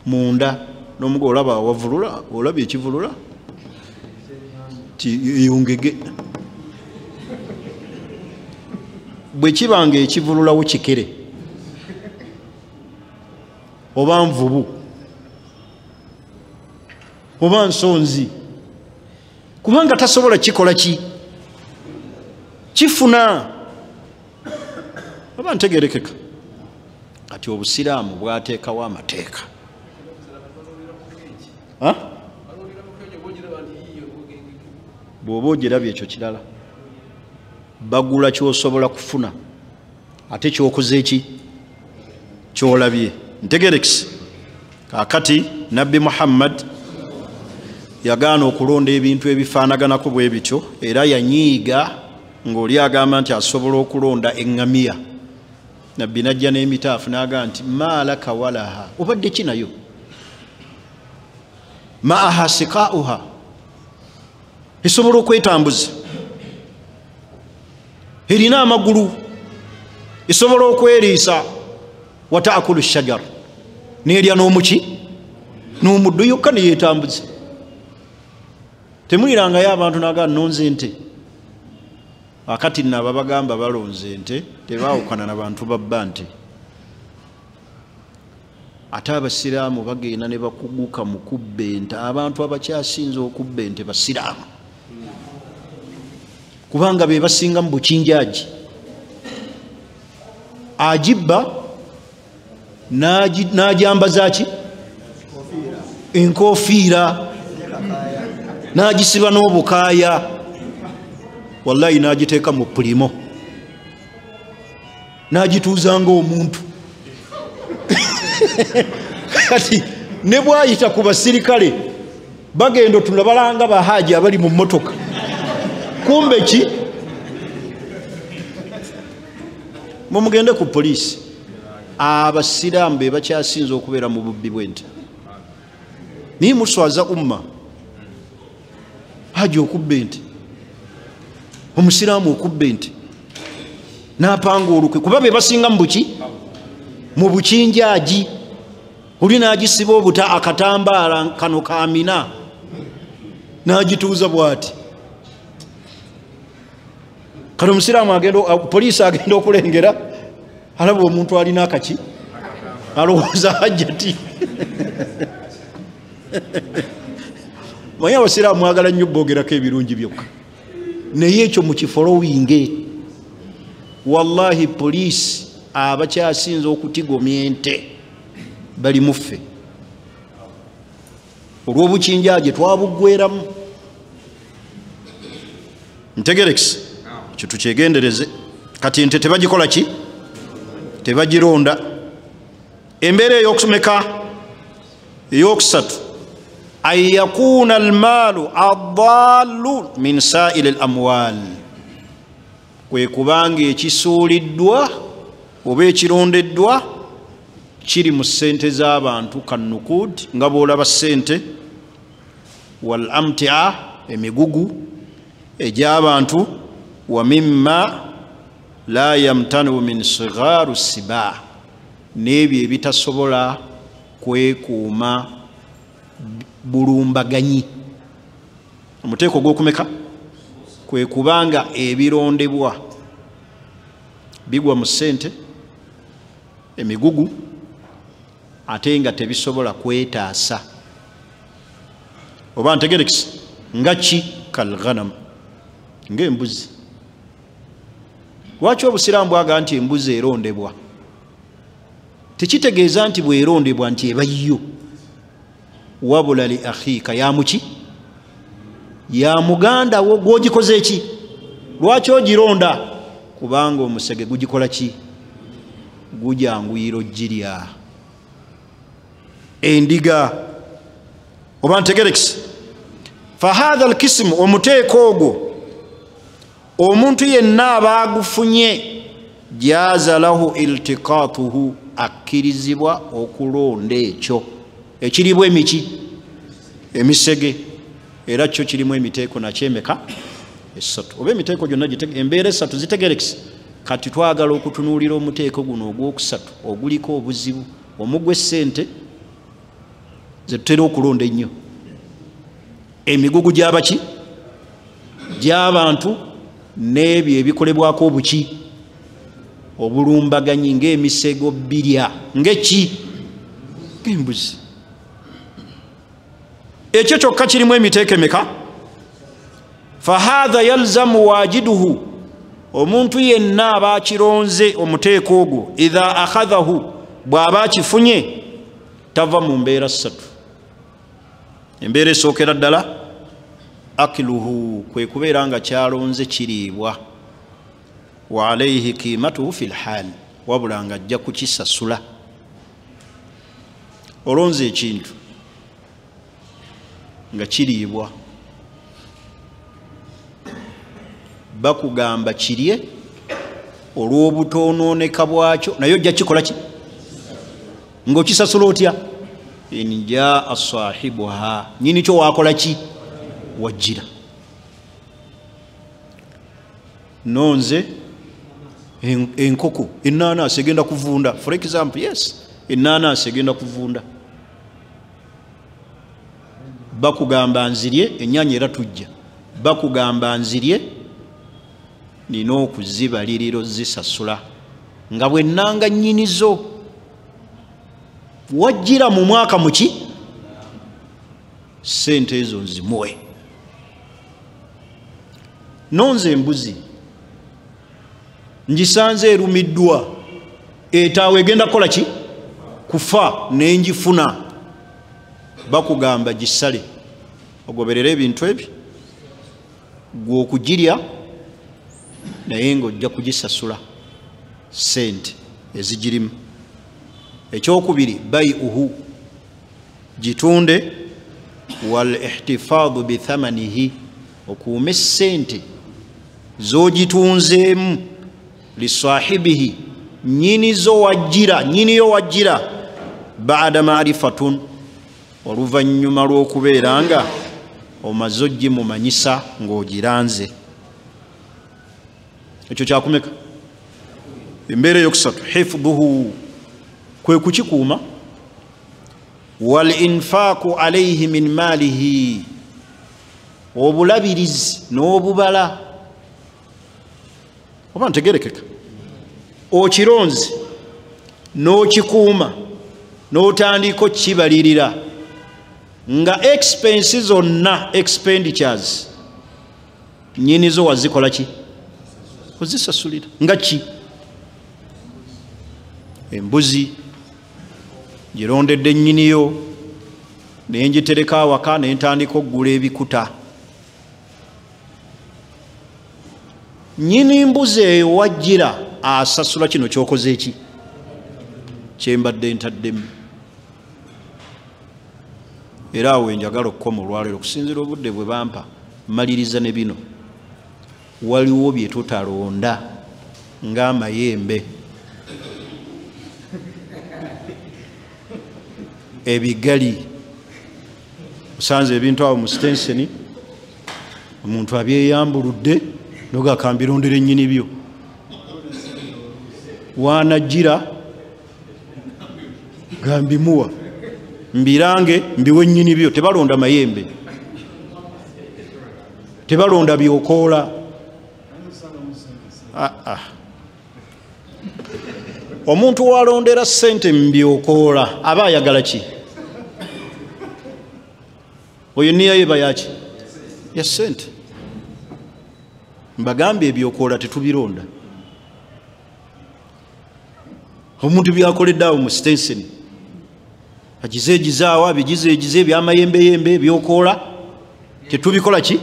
munda, n'omugo olaba wavulula, olaba ekivulula eyongege. Bwe kibanga ekivululawo kikere oba nvubu oba nsonzi, kubanga tasobola kikola ki kifuna. Oba ntegerekeka. Kati obusiraamu bwateekawo amateeka. Bw'oba ogirabye ekyo kirala, bagula ky'osobola kufuna ate kyokoze eki kyolabye. Ntegerekese. Kaakati Nabbi Muhammad yagaana okulonda ebintu ebifaanaganako bwe bityo, era yanyiiga ng'oli agamba nti asobola okulonda eŋŋamiya. Nabbi najja n'emitaafu n'agamba nti maalaka walaha, obadde ki nayo? Maaha sikauha, esobola okwetambuza, erina amagulu, esobola okweriisa. Wataakulu shajar, neerya n'omuki n'omuddo yokka neyeetambuza. Temulirangayo abantu naga nonze ente. Akati nno ababagamba balonze ente tebaawukana na bantu babba nte. Ate abasiraamu bagenda ne bakuguka mu kubba ente. Abantu abakyasinze okubba ente basiraamu, kubanga be basinga mu bukinjaji. Agibba n'agyambaza ki enkofiira, n'agisiba n'obukaaya, wallahi n'agiteeka mu pulimo, n'agituuza ng'omuntu. Kati ne bwayita ku basirikale bagenda otunda balanga bahaji abali mu mmotoka, kumbe ki mumugende ku poliisi. Abasiraamu be bakyasinze okubeera mu bubbi bw'ente. Naye muswaza umma. Haji okubba ente, omusiraamu okubba ente n'apanga olukwe, kuba be basinga mu buki mu bukinjaji. Oli n'agisiba obuta akatambaala kano kamina n'agituuza bw'ati. Kati omusiraamu agenda, poliisi agenda okulengera alaba omuntu alina akaki, alowooza hajjati. Manye abasiraamu mwagala nnyo boogerako ebirungi byokka, naye ekyo mukifolowinge. Wallahi poliisi abakyasinze okutigomya ente bali muffe olw'obukinjaje twabuggweramu. Ntegerekese ekyo tukyegendereze. Kati ente tebagikola ki? Tebagironda. Embeera ey'okusomeka eyokusatu, an yakuna almaalu adallu min saili al amwal, kwe kubanga ekisuuliddwa oba ekirondeddwa kiri mu ssente z'abantu, kannukud, nga bw'olaba ssente, wal amtia, emigugu egy'abantu, wa mimma la yamtanu min sigaru siba, n'ebyo ebitasobola kwekuuma bulumbaganyi. Omuteeko gw'okumeka kwe kubanga ebirondebwa bigwa mu ssente, emigugu ate nga tebisobola kwetaasa. Oba ntegerekisi nga ki? Kalghanam, ng'embuzi. Lwaki obusiraamu bwaga nti embuzi erondebwa? Tekitegeeza nti bwerondebwa nti eba yiyo, wabula li akhiika, yamuki? Ya muganda wo gw'ogikoze ki? Lwaki ogironda? Kubanga omusege gugikola ki? Gujanguyira ogirya. Endiga. Oba ntegerekisi? Fahadha alkisimu, omuteeko ogwo omuntu yenna aba agufunye, jaza lahu iltiqatuhu, akkirizibwa okulonda ekyo ekiribwa emiki emisege. Era kyo kirimu emiteeko nakyemeka esatu, oba emiteeko gyonna embeera esatu zitegerekisi. Kati twagala okutunuulira omuteeko guno ogwokusatu oguliko obuzibu, omugwa essente zetutera okulonda ennyo, emigugu gy'abaki gy'abantu n'ebyo ebikolebwako obuki obulumbaganyi ng'emisego birya ng'eki ng'embuzi. Ekyo kyokka kirimu emiteeko emeka? Fahadha yalzamu wajiduhu, omuntu yenna aba akironze omuteeko ogwo, idha akhadhahu, bw'aba akifunye, tava mu mbeera ssatu. Embeera esookera ddala akiluhu, kwe kubeera nga kyalonze kiriibwa, wa alaihi kiimatuhu fi lhaal, wabula nga ajja kukisasula. Olonze ekintu nga kiriibwa, bakugamba kirye olw'obutonooneka bwakyo, naye ojja kikola ki? Ng'okisasula otya? In jaa sahibuha, nyini kyo wakola ki? Wajjira. Nonze enkoko, ennaanasi egenda kuvunda, for example. Yes, ennaanasi egenda kuvunda, bakugamba nzirye, ennyanya era tujja, bakugamba nzirye, nina okuzibalirira ozisasula nga bwe nnanga nnyinizo wajjira mu mwaka muki, sente ezo nzimuwe. Nonze embuzi ngisanze erumiddwa, etaawe egenda kukola ki? Kufa, nenjifuna, bakugamba gisale, ogoberere ebintu ebyo gwe okugirya, naye ng'ojja kugisasula sente ezigirimu. Ekyokubiri baiuhu, gitunde, wal ihtifadhu bithamanihi, okuume sente z'ogitunzeemu, lisahibihi, nyinizo wajjira, nyiniyo wajjira, baada marifatun, oluvannyuma lw'okubeera nga omaze ogimumanyisa ng'ogiranze. Ekyo kyakumeka? Embeera eyokusatu hifdhuhu, kwe kukikuuma, wal infaqu alayhi min malihi, obulabirizi n'obubala. Oba ntegerekeka? Okironze n'okikuuma n'otandika okukibalirira nga expense zonna, expenditures nyinizo wazikola ki? Ozisasulira. Nga ki? Embuzi girondedde nnyiniyo, ne ngitereka awaka, ne ntandika okugula ebikuta. Nnyini mbuzi eyo wajjira asasula kino kyokoze eki? Kyembadde ntaddemu. Era awo enjagala okukoma olwaleero, okusinziira obudde bwe bampa, mmaliriza ne bino. Waliwo bye tutalonda ng'amayembe, ebigali. Osanze ebintu awo mu sitenseni, omuntu abyeyambuludde nogakambirondera ennyini byo, wanajjira gambimuwa mbirange mbiwe nnyini byo. Tebalonda mayembe, tebalonda byokoola. Omuntu walondera sente mubyokoola aba ayagala ki? Oyo niya yeba yaki? Ya sente. Mbagambye ebyokoola tetubironda. Omuntu byakoledde awo mu sitenseni agize egizaawo abigize egize ebyamayembeyembe ebyokoola tetubikola ki?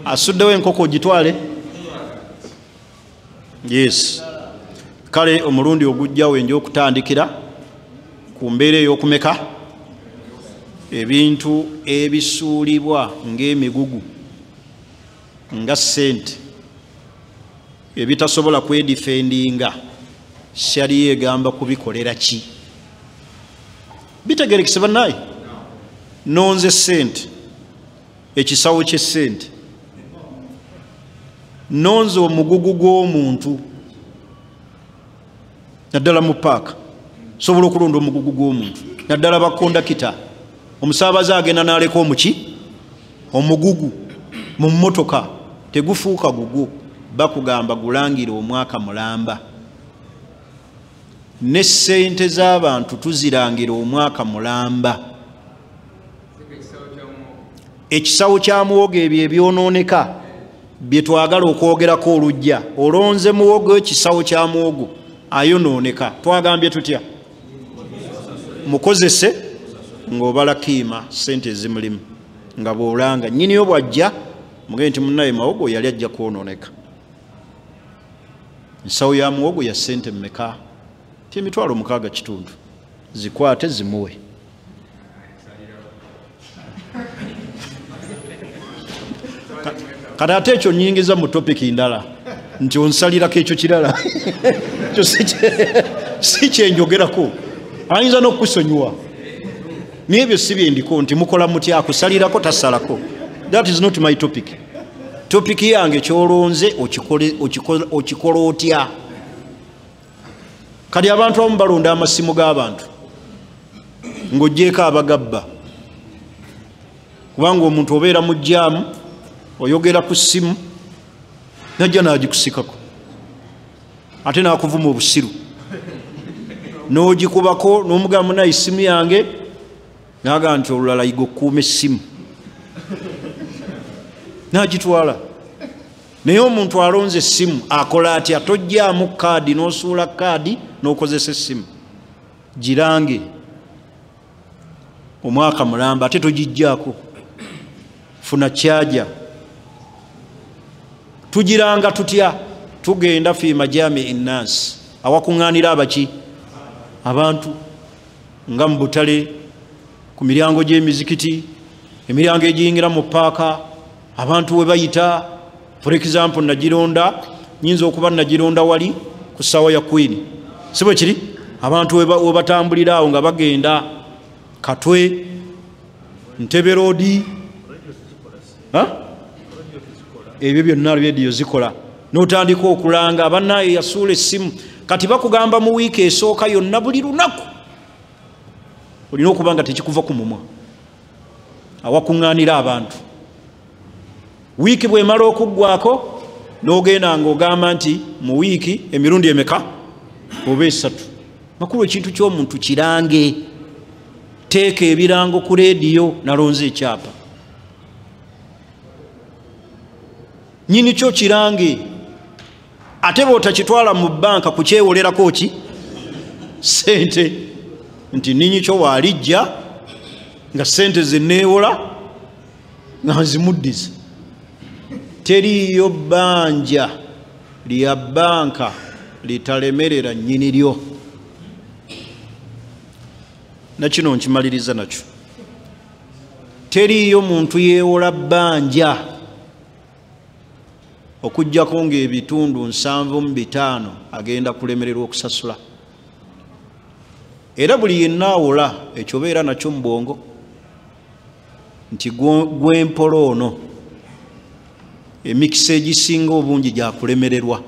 Asuddewo enkoko ogitwale. Yes. Kale omulundi ogujjawo enja okutandikira ku mbeera ey'okumeka ebintu ebisuulibwa ng'emigugu nga ssente ebitasobola kwedifendinga, sharia egamba kubikolera ki? Bitegerekese bannaye. Nonze ssente, ekisawo ky'essente, nonze omugugu gw'omuntu naddala mu paaka sobola okulonda omugugu gw'omuntu naddala bakondakita. Omusaabaze agenda n'aleka omuki omugugu mu mmotoka, tegufuuka gugu, bakugamba gulangira omwaka mulamba. Ne ssente z'abantu tuzirangira omwaka mulamba. Ekisawo kya muwogo ebyo ebyonooneka bye twagala okwogerako olujja. Olonze muwogo, ekisawo kya muwogo ayonooneka, twagambye tutya? Mukozese ng'obala kiima ssente ezimulimu nga bw'olanga nnyiniyo bw'ajja mugende nti munnaye muwogo yali ajja kwonooneka. Ensawo ya muwogo ya ssente mmeka? Ti 6,500. Zikwate zimuwe. Kati ate ekyo nnyingiza mu topiki ndala nti onsalirako ekyo kirala ekyo si kyenjogerako, ayinza n'okukusonyiwa. Naye ebyo si byendiko nti mukola mutya, akusalirako tasalako. That is not my topic. Topiki yange kyolonze okikola otya? Kati abantu abamu balonda amasimu g'abantu ng'oggyeeko abagabba, kubanga omuntu obeera mu jjaamu oyogera ku ssimu najja n'agikusikako ate n'akuvuma obusiru n'ogikubako n'omugamba munaye essimu yange, n'agamba nti olulala yiga okukuuma essimu n'agitwala. Naye omuntu alonze essimu akola atya? Tojjaamu kaadi n'osuula kaadi n'okozesa essimu, girange omwaka mulamba ate togijjaako, funa kyaja. Tugiranga tutya? Tugenda fi majami innansi, awakuŋŋaanira abaki abantu, nga mu butale, ku miryango gy'emizikiti, emiryango egiyingira mu paaka, abantu we bayita. For example, nagironda nyinza okuba nagironda wali ku ssaawa ya Queen, si bwe kiri? Abantu we batambulira awo nga bagenda Katwe, Ntebe Road, ebyo byonna rediyo zikola. N'otandika okulanga bannaye yasuula essimu. Kati bakugamba mu wiiki esooka yonna buli lunaku olina okuba nga tekikuva ku mumwa, awakuŋŋaanira abantu. Wiiki bw'emala okuggwako n'ogenda ng'ogamba nti mu wiiki emirundi emeka oba esatu. Makulu ekintu ky'omuntu kirange, teeka ebirango ku rediyo, nalonze ekyapa nnyini kyo kirange. Ate bw'otakitwala mu bbanka kukyewolerako ki ssente, nti nnyini kyo waalijja nga ssente ze neewola nga nzimuddiza. Teriiyo bbanja lya bbanka litalemerera nnyini lyo. Nakino nkimaliriza nakyo. Teriiyo muntu yeewola bbanja okuggyako ng'ebitundu 75 agenda kulemererwa okusasula. Era buli yenna awola ekyo obeera nakyo mu bwongo nti gwempola ono emikisa egisinga obungi gyakulemererwa.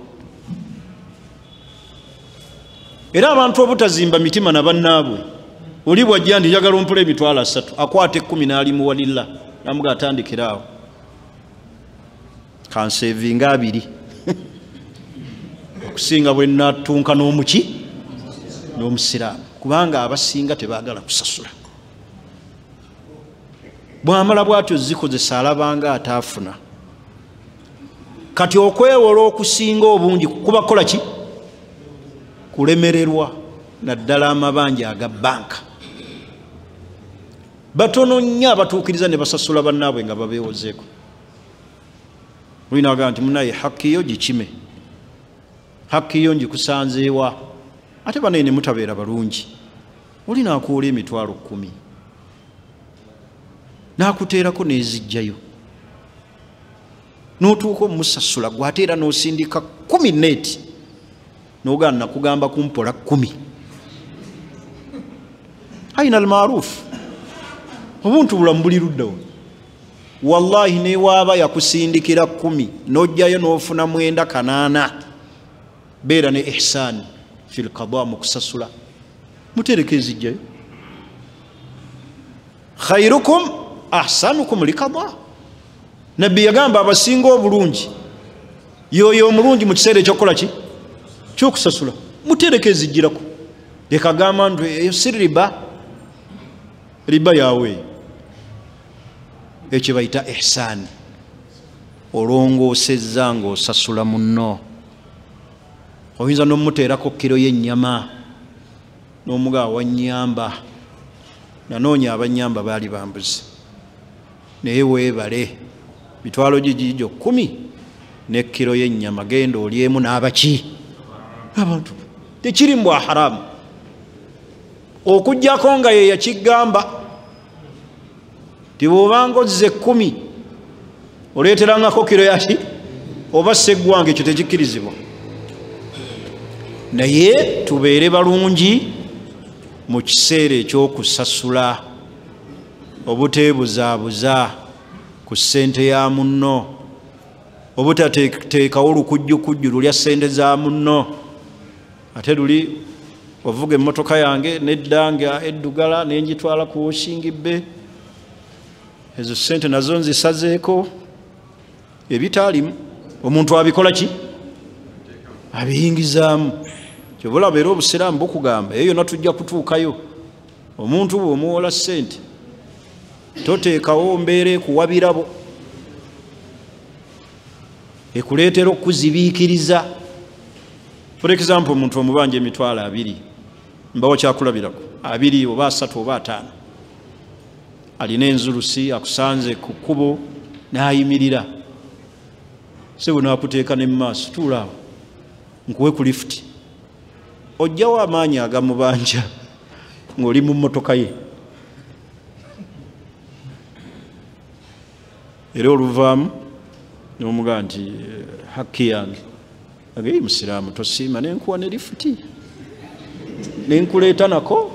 Era abantu obutazimba mitima na bannaabwe, oli bw'ajja nti njagala ompola 300,000 akwata 10 n'alimuwalira namuga atandikira awo kansevinga 2. Okusinga bwe natunka n'omuki n'omusiraamu, kubanga abasinga tebaagala kusasula. Bwamala bwatyo zikozesa alabanga ataafuna. Kati okwewola okusinga obungi kuba kukola ki? Kulemererwa, naddala amabanja aga banka. Batono nnyo abatuukiriza ne basasula bannaabwe nga babeewozeeko. Olina agamba nti munaye hakki yo gikime, hakki yo ngikusanzeewa, ate banaye ne mutabeera balungi. Olina akuwola emitwalo 10 n'akuteerako n'ezijjayo, n'otuuka omusasula gwe ate era n'osindika 10 neeti, n'ogaana nakugamba kumpola 10. Aina almaarufu, obuntu bulamu buli luddawo. Wallahi newaaba yakusindikira 10 n'ojjayo n'ofuna 9 8, beera ne ihsani fil qada, mu kusasula mutereke ezijjayo. Khairukum ahsanukum liqada. Nabbi yagamba abasinga obulungi yoyo omulungi mu kiseera ekyokukola ki? Kyokusasula. Mutereke ezijjirako. Leka gamba nti eyo si riba, riba yawe. Ekyo bayita ihsani, olongoosezza ng'osasula munno. Oyinza n'omuteerako kiro y'ennyama n'omugaa wannyamba, nanoonya abannyamba baali bambuzi, naye weebale mitwalo gigijo 10 ne kiro y'ennyama, genda olyemu n'abaki abantu. Tekiri mbwa haramu okuggyako nga ye yakigamba ti bw'obanga ozze 10 oleeterangako kiro yaki oba seggwanga, ekyo tekikkirizibwa. Naye tubeere balungi mu kiseera ekyokusasula, obuteebuzaabuza ku ssente ya munno, obutateekawo olukujjukujju lulya ssente za munno. Ate luli wavuga emmotoka yange nedda nga eddugala nenjitwala ku washing bay, ezo ssente nazo nzisazeeko ebitaalimu. Omuntu abikola ki? Abiyingizaamu. Kyova era obusiraamu bukugamba eyo yonna tujja kutuukayo. Omuntu bw'omuwola ssente toteekawo mbeera ekuwa birabo ekuleetera okuzibiikiriza. For example, omuntu omubanja emitwalo 20, mbawo kyakulabirako 2 oba 3 oba 5, alina enzulusi akusanze ku kkubo n'ayimirira, sebo n'akuteeka ne mu maaso, tuula awo nkuwe ku lifuti. Ojjawo amaanyi agamubanja ng'oli mu mmotoka ye, era oluvaamu n'omugamba nti hakki yange. Agei musiraamu tosiima, nenkuwa ne lifuti nenkuleeta nako.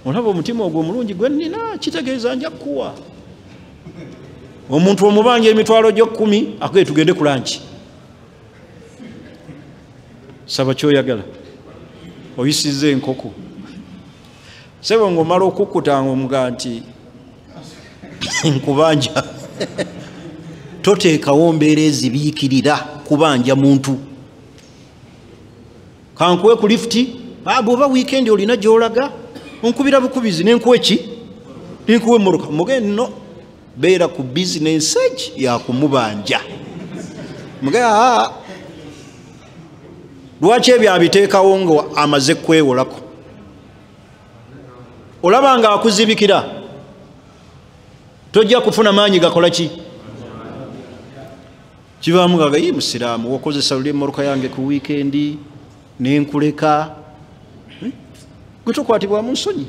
Olaba omutima ogwo omulungi gwe nnina, kitegeeza nja kukuwa. Omuntu omubanja emitwalo gyo 10 akuye tugende ku lanki, saba kyoyagala, oyisizza enkoko. Sebo ng'omala okukkuta ng'omugamba nti nkubanja. Toteekawo mbeera ezibiikirira kubanja muntu. Kankuwe ku lifuti, bw'oba wiikendi olina gy'olaga onkubira bukubizi nenkuwe ki? Nenkuwe emmotoka. Mugende nno beera ku bizinensi egi yakumubanja. Mugende aa, lwaki ebyo abiteekawo nga amaze kwewolako? Olaba nga akuzibikira, tojja kufuna maanyi gakola ki? Kivaamu nga yi musiraamu wakozesa luli emmotoka yange ku wiikendi nenkuleka, gwe tokwatibwamu nsonyi.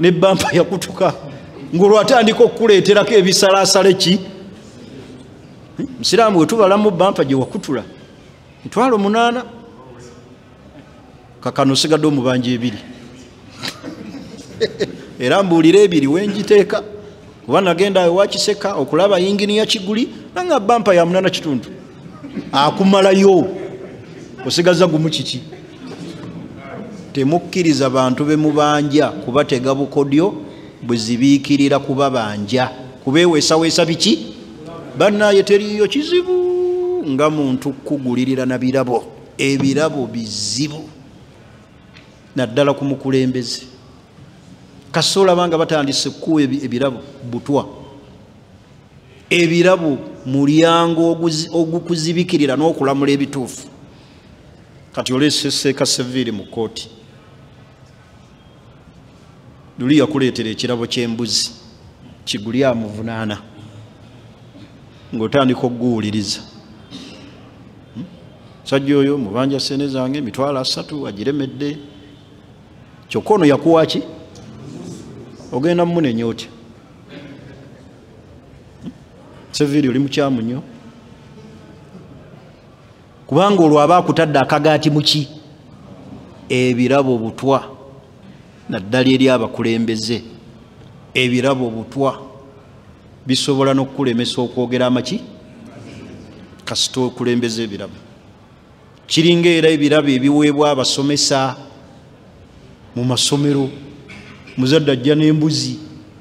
Ne bampa yakutuka ng'olwatandika okukuleeterako ebisalaasale ki? Musiraamu bwe tubalamu bampa gye wakutula mitwalo 8, kakano osigadde omubanja 2. Era mbuulira 2 wengiteeka, kuba nagenda ewa Kiseka okulaba yingini ya Kiguli nanga bampa ya 8 kitundu akumalayo, osigaza gumu kiki? Temukkiriza bantu be mubanja kubatega bukodyo bwezibiikirira kubabanja, kubeeweesaweesa biki? Bannaye teriyo kizibu nga muntu kugulirira na birabo. Ebirabo bizibu naddala ku mukulembeze. Kasola banga batandise kuwa ebirabo butwa. Ebirabo mulyango ogukuzibikirira n'okulamula ebituufu. Kati olese Seeka Seviiri mu kkooti, luli yakuleetera ekirabo ky'embuzi kiguli amuvunaana ng'otandika okuguwuliriza. Sajja oyo mubanja sente zange 300,000 agiremedde. Kyokka ono yakuwa ki? Ogenda mumunenya otya? Seviiri oli mukyamu nnyo, kubanga olwo aba akutadde akagaati muki? Ebirabo butwa, naddala eri abakulembeze. Ebirabo butwa bisobola n'okukulemesa okwogera amaki kasita okulembeza ebirabo. Kiringa era ebirabo ebiweebwa abasomesa mu masomero. Muzadde ajja n'embuzi,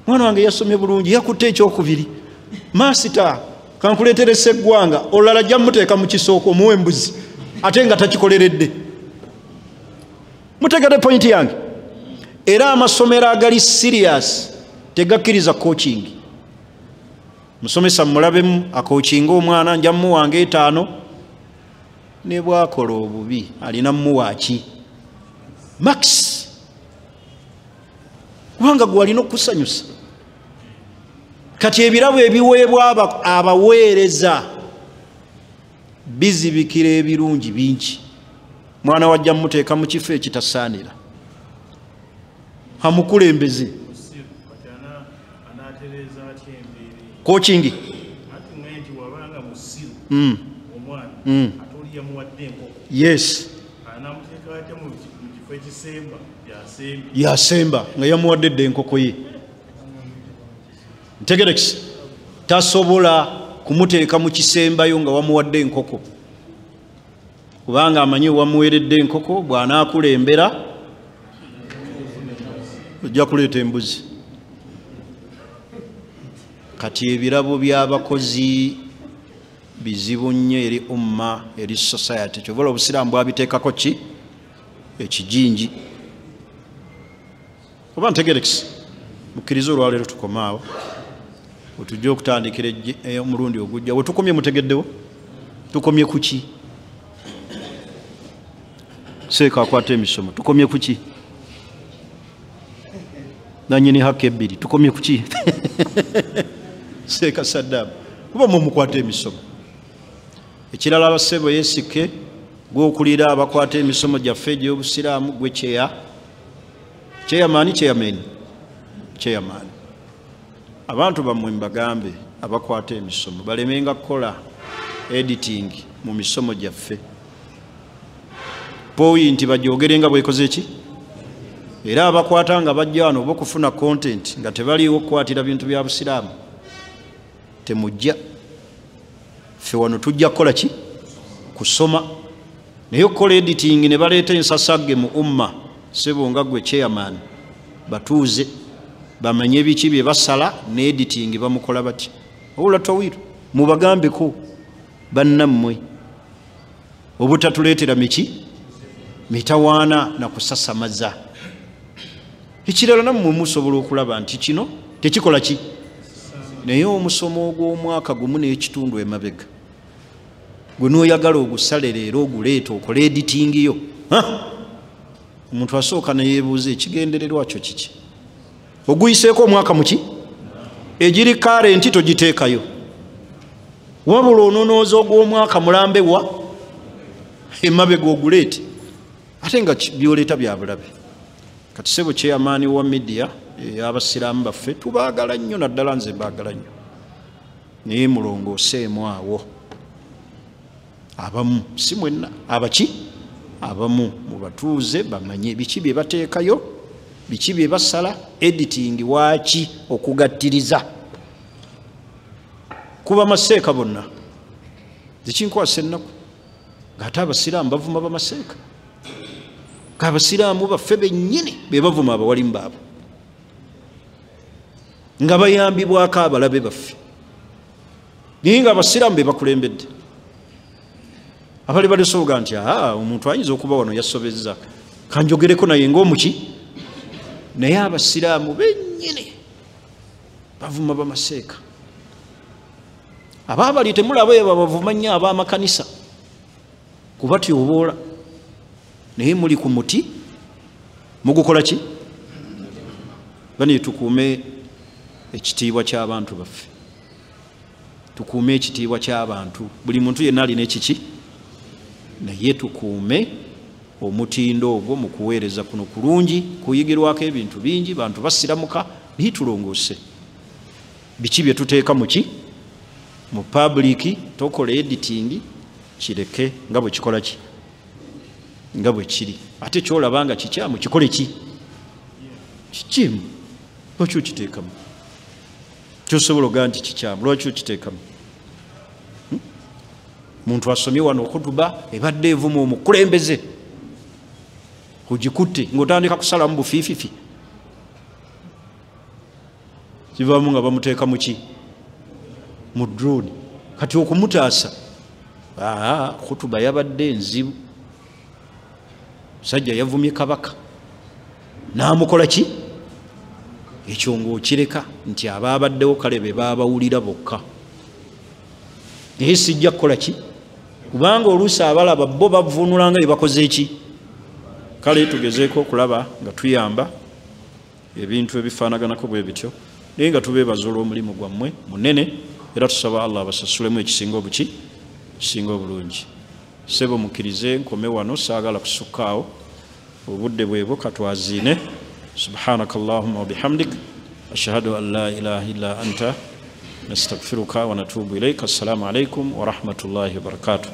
mwana wange yasomye bulungi, yakutte ekyokubiri, masita kankuleetere sseggwanga, olulala ajja muteeka mu kisooko omuwe embuzi ate nga takikoleredde. Mutegedde pointi yange? Era amasomero agali serious tegakkiriza coaching. Musomesa mulabemu akoachinga omwana, nja mmuwanga 5, ne bwakola obubi alina mmuwaaki max, kubanga gwe alina okukusanyusa. Kati ebirabo ebiweebwa abaweereza bizibikira ebirungi bingi. Mwana wajja mmuteeka mu kifo ekitasaanira, amukulembeze. Coaching. Yes. Yasemba nga yamuwadde dda enkoko ye. Ntegerekisi tasobola kumuteeka mu kisembayo nga wamuwadde enkoko, kubanga amanyi wamuweeredde enkoko bw'anaakulembera ojja kuleeta embuzi. Kati ebirabo by'abakozi bizibu nnyo eri umma, eri society. Kyova obusiraamu bwabiteekako ki? Ekijinji. Oba ntegerekisi? Mukkirize olwaleero tukomaawo, otujja okutandikira omulundi ogujja. We tukomye mutegeddewo? Tukomye ku ki? Seeka akwata emisomo, tukomye ku ki? Nannyini haka ebbiri, tukomye ku ki? Seeka Saddam, kuba mwe mukwata emisomo. Ekirala abasebo yeesike gw'okulira abakwata emisomo gyaffe egy'obusiraamu gwe kyeya chairman, chairman, chairman. Abantu bammwe mbagambe abakwata emisomo balemenga kukola editing mu misomo gyaffe. Point bajogerenga bwekoze ki? Era abakwata nga bajja wano oba okufuna content nga tebaliiwo okukwatira bintu bya busiraamu, temujja. Ffe wano tujja kukola ki? Kusoma. Naye okukola editing ne baleeta ensasagge mu umma, sebo nga gwe chairman, batuuze bamanye biki bye basala ne editing bamukola bati. Wabula tawiro mubagambeko bannammwe obutatuleetera miki mitawaana na kusasamaza. Ekirala nammwe musobola okulaba nti kino tekikola ki, naye omusomo ogw'omwaka 1.5 emabega gwe n'oyagala ogusale leero oguleeta okole editing yo, omuntu asooka ne yeebuuza ekigendererwa kyo kiki? Oguyiseeko omwaka muki? Egiri current togiteekayo, wabula ononooza ogw'omwaka mulambe wa emabega oguleete, ate nga byoleeta bya bulabe. Kati sebo chairman wa media ey'abasiraamu baffe tubaagala nnyo, naddala nze mbaagala nnyo, naye mulongooseemu awo abamu, si mwenna, abaki abamu mubatuuze bamanye biki bye bateekayo, biki bye basala, editing waaki okugattiriza. Kuba maseeka bonna zikinkwasa ennaku ng'ate abasiraamu bavuma bamaseeka, ng'abasiraamu baffe bennyini be bavuma abawalimu baabwe nga bayambibwako abalabe baffe. Naye nga abasiraamu be bakulembedde abali balisoboga nti omuntu ayinza okuba wano yasobezza, kanjogereko naye ng'omuki. Naye abasiraamu bennyini bavuma bamaseeka. Abaabali temulaba eyo babavuma nnyo ab'amakanisa kubatyoboola, naye muli ku muti mugukola ki? Bani tukuume ekitiibwa ky'abantu baffe, tukuume ekitiibwa ky'abantu. Buli muntu yenna alina ekiki, naye tukuume omutindo ogwo mu kuweereza kuno kulungi, kuyigirwako ebintu bingi, bantu basiramuka, naye tulongoose biki bye tuteeka muki mu public. Tokola editing, kireke nga bwe kikola ki, nga bwe kiri. Ate kyolaba nga kikyamu kikole ki, kikimu. Lwaki okiteekamu? Kyosobola ogaa nti kikyamu, lwaki okiteekamu? Muntu asomye wano okutuba ebadde evuma omukulembeze, ogikutte ng'otandika kusalamu bufiififi, kivaamu nga bamuteeka muki, mu drone. Kati okumutaasa, khutuba yabadde enzibu, musajja yavumye kabaka n'amukola ki? Ekyo ng'okireka nti abaabaddewo kale be baabawulira bokka, naye sijja kukola ki, kubanga oluusi abalaba bo bavuunula nga bye bakoze ki. Kale tugezeeko okulaba nga tuyamba ebintu ebifaanaganako bwe bityo, naye nga tubeebaza olw'omulimu gwammwe munene, era tusaba Allah abasasulemu ekisinga obuki, ekisinga obulungi. Ssebo mukkirize nkome wano, saagala kusukkaawo, obudde bwebwo katwaziine. Subhanaka Allahumma wa bihamdik, ashhadu an la ilaha illa anta, nastaghfiruka wa natubu ilaika. Assalamu alaikum wa rahmatullahi wa barakatuh.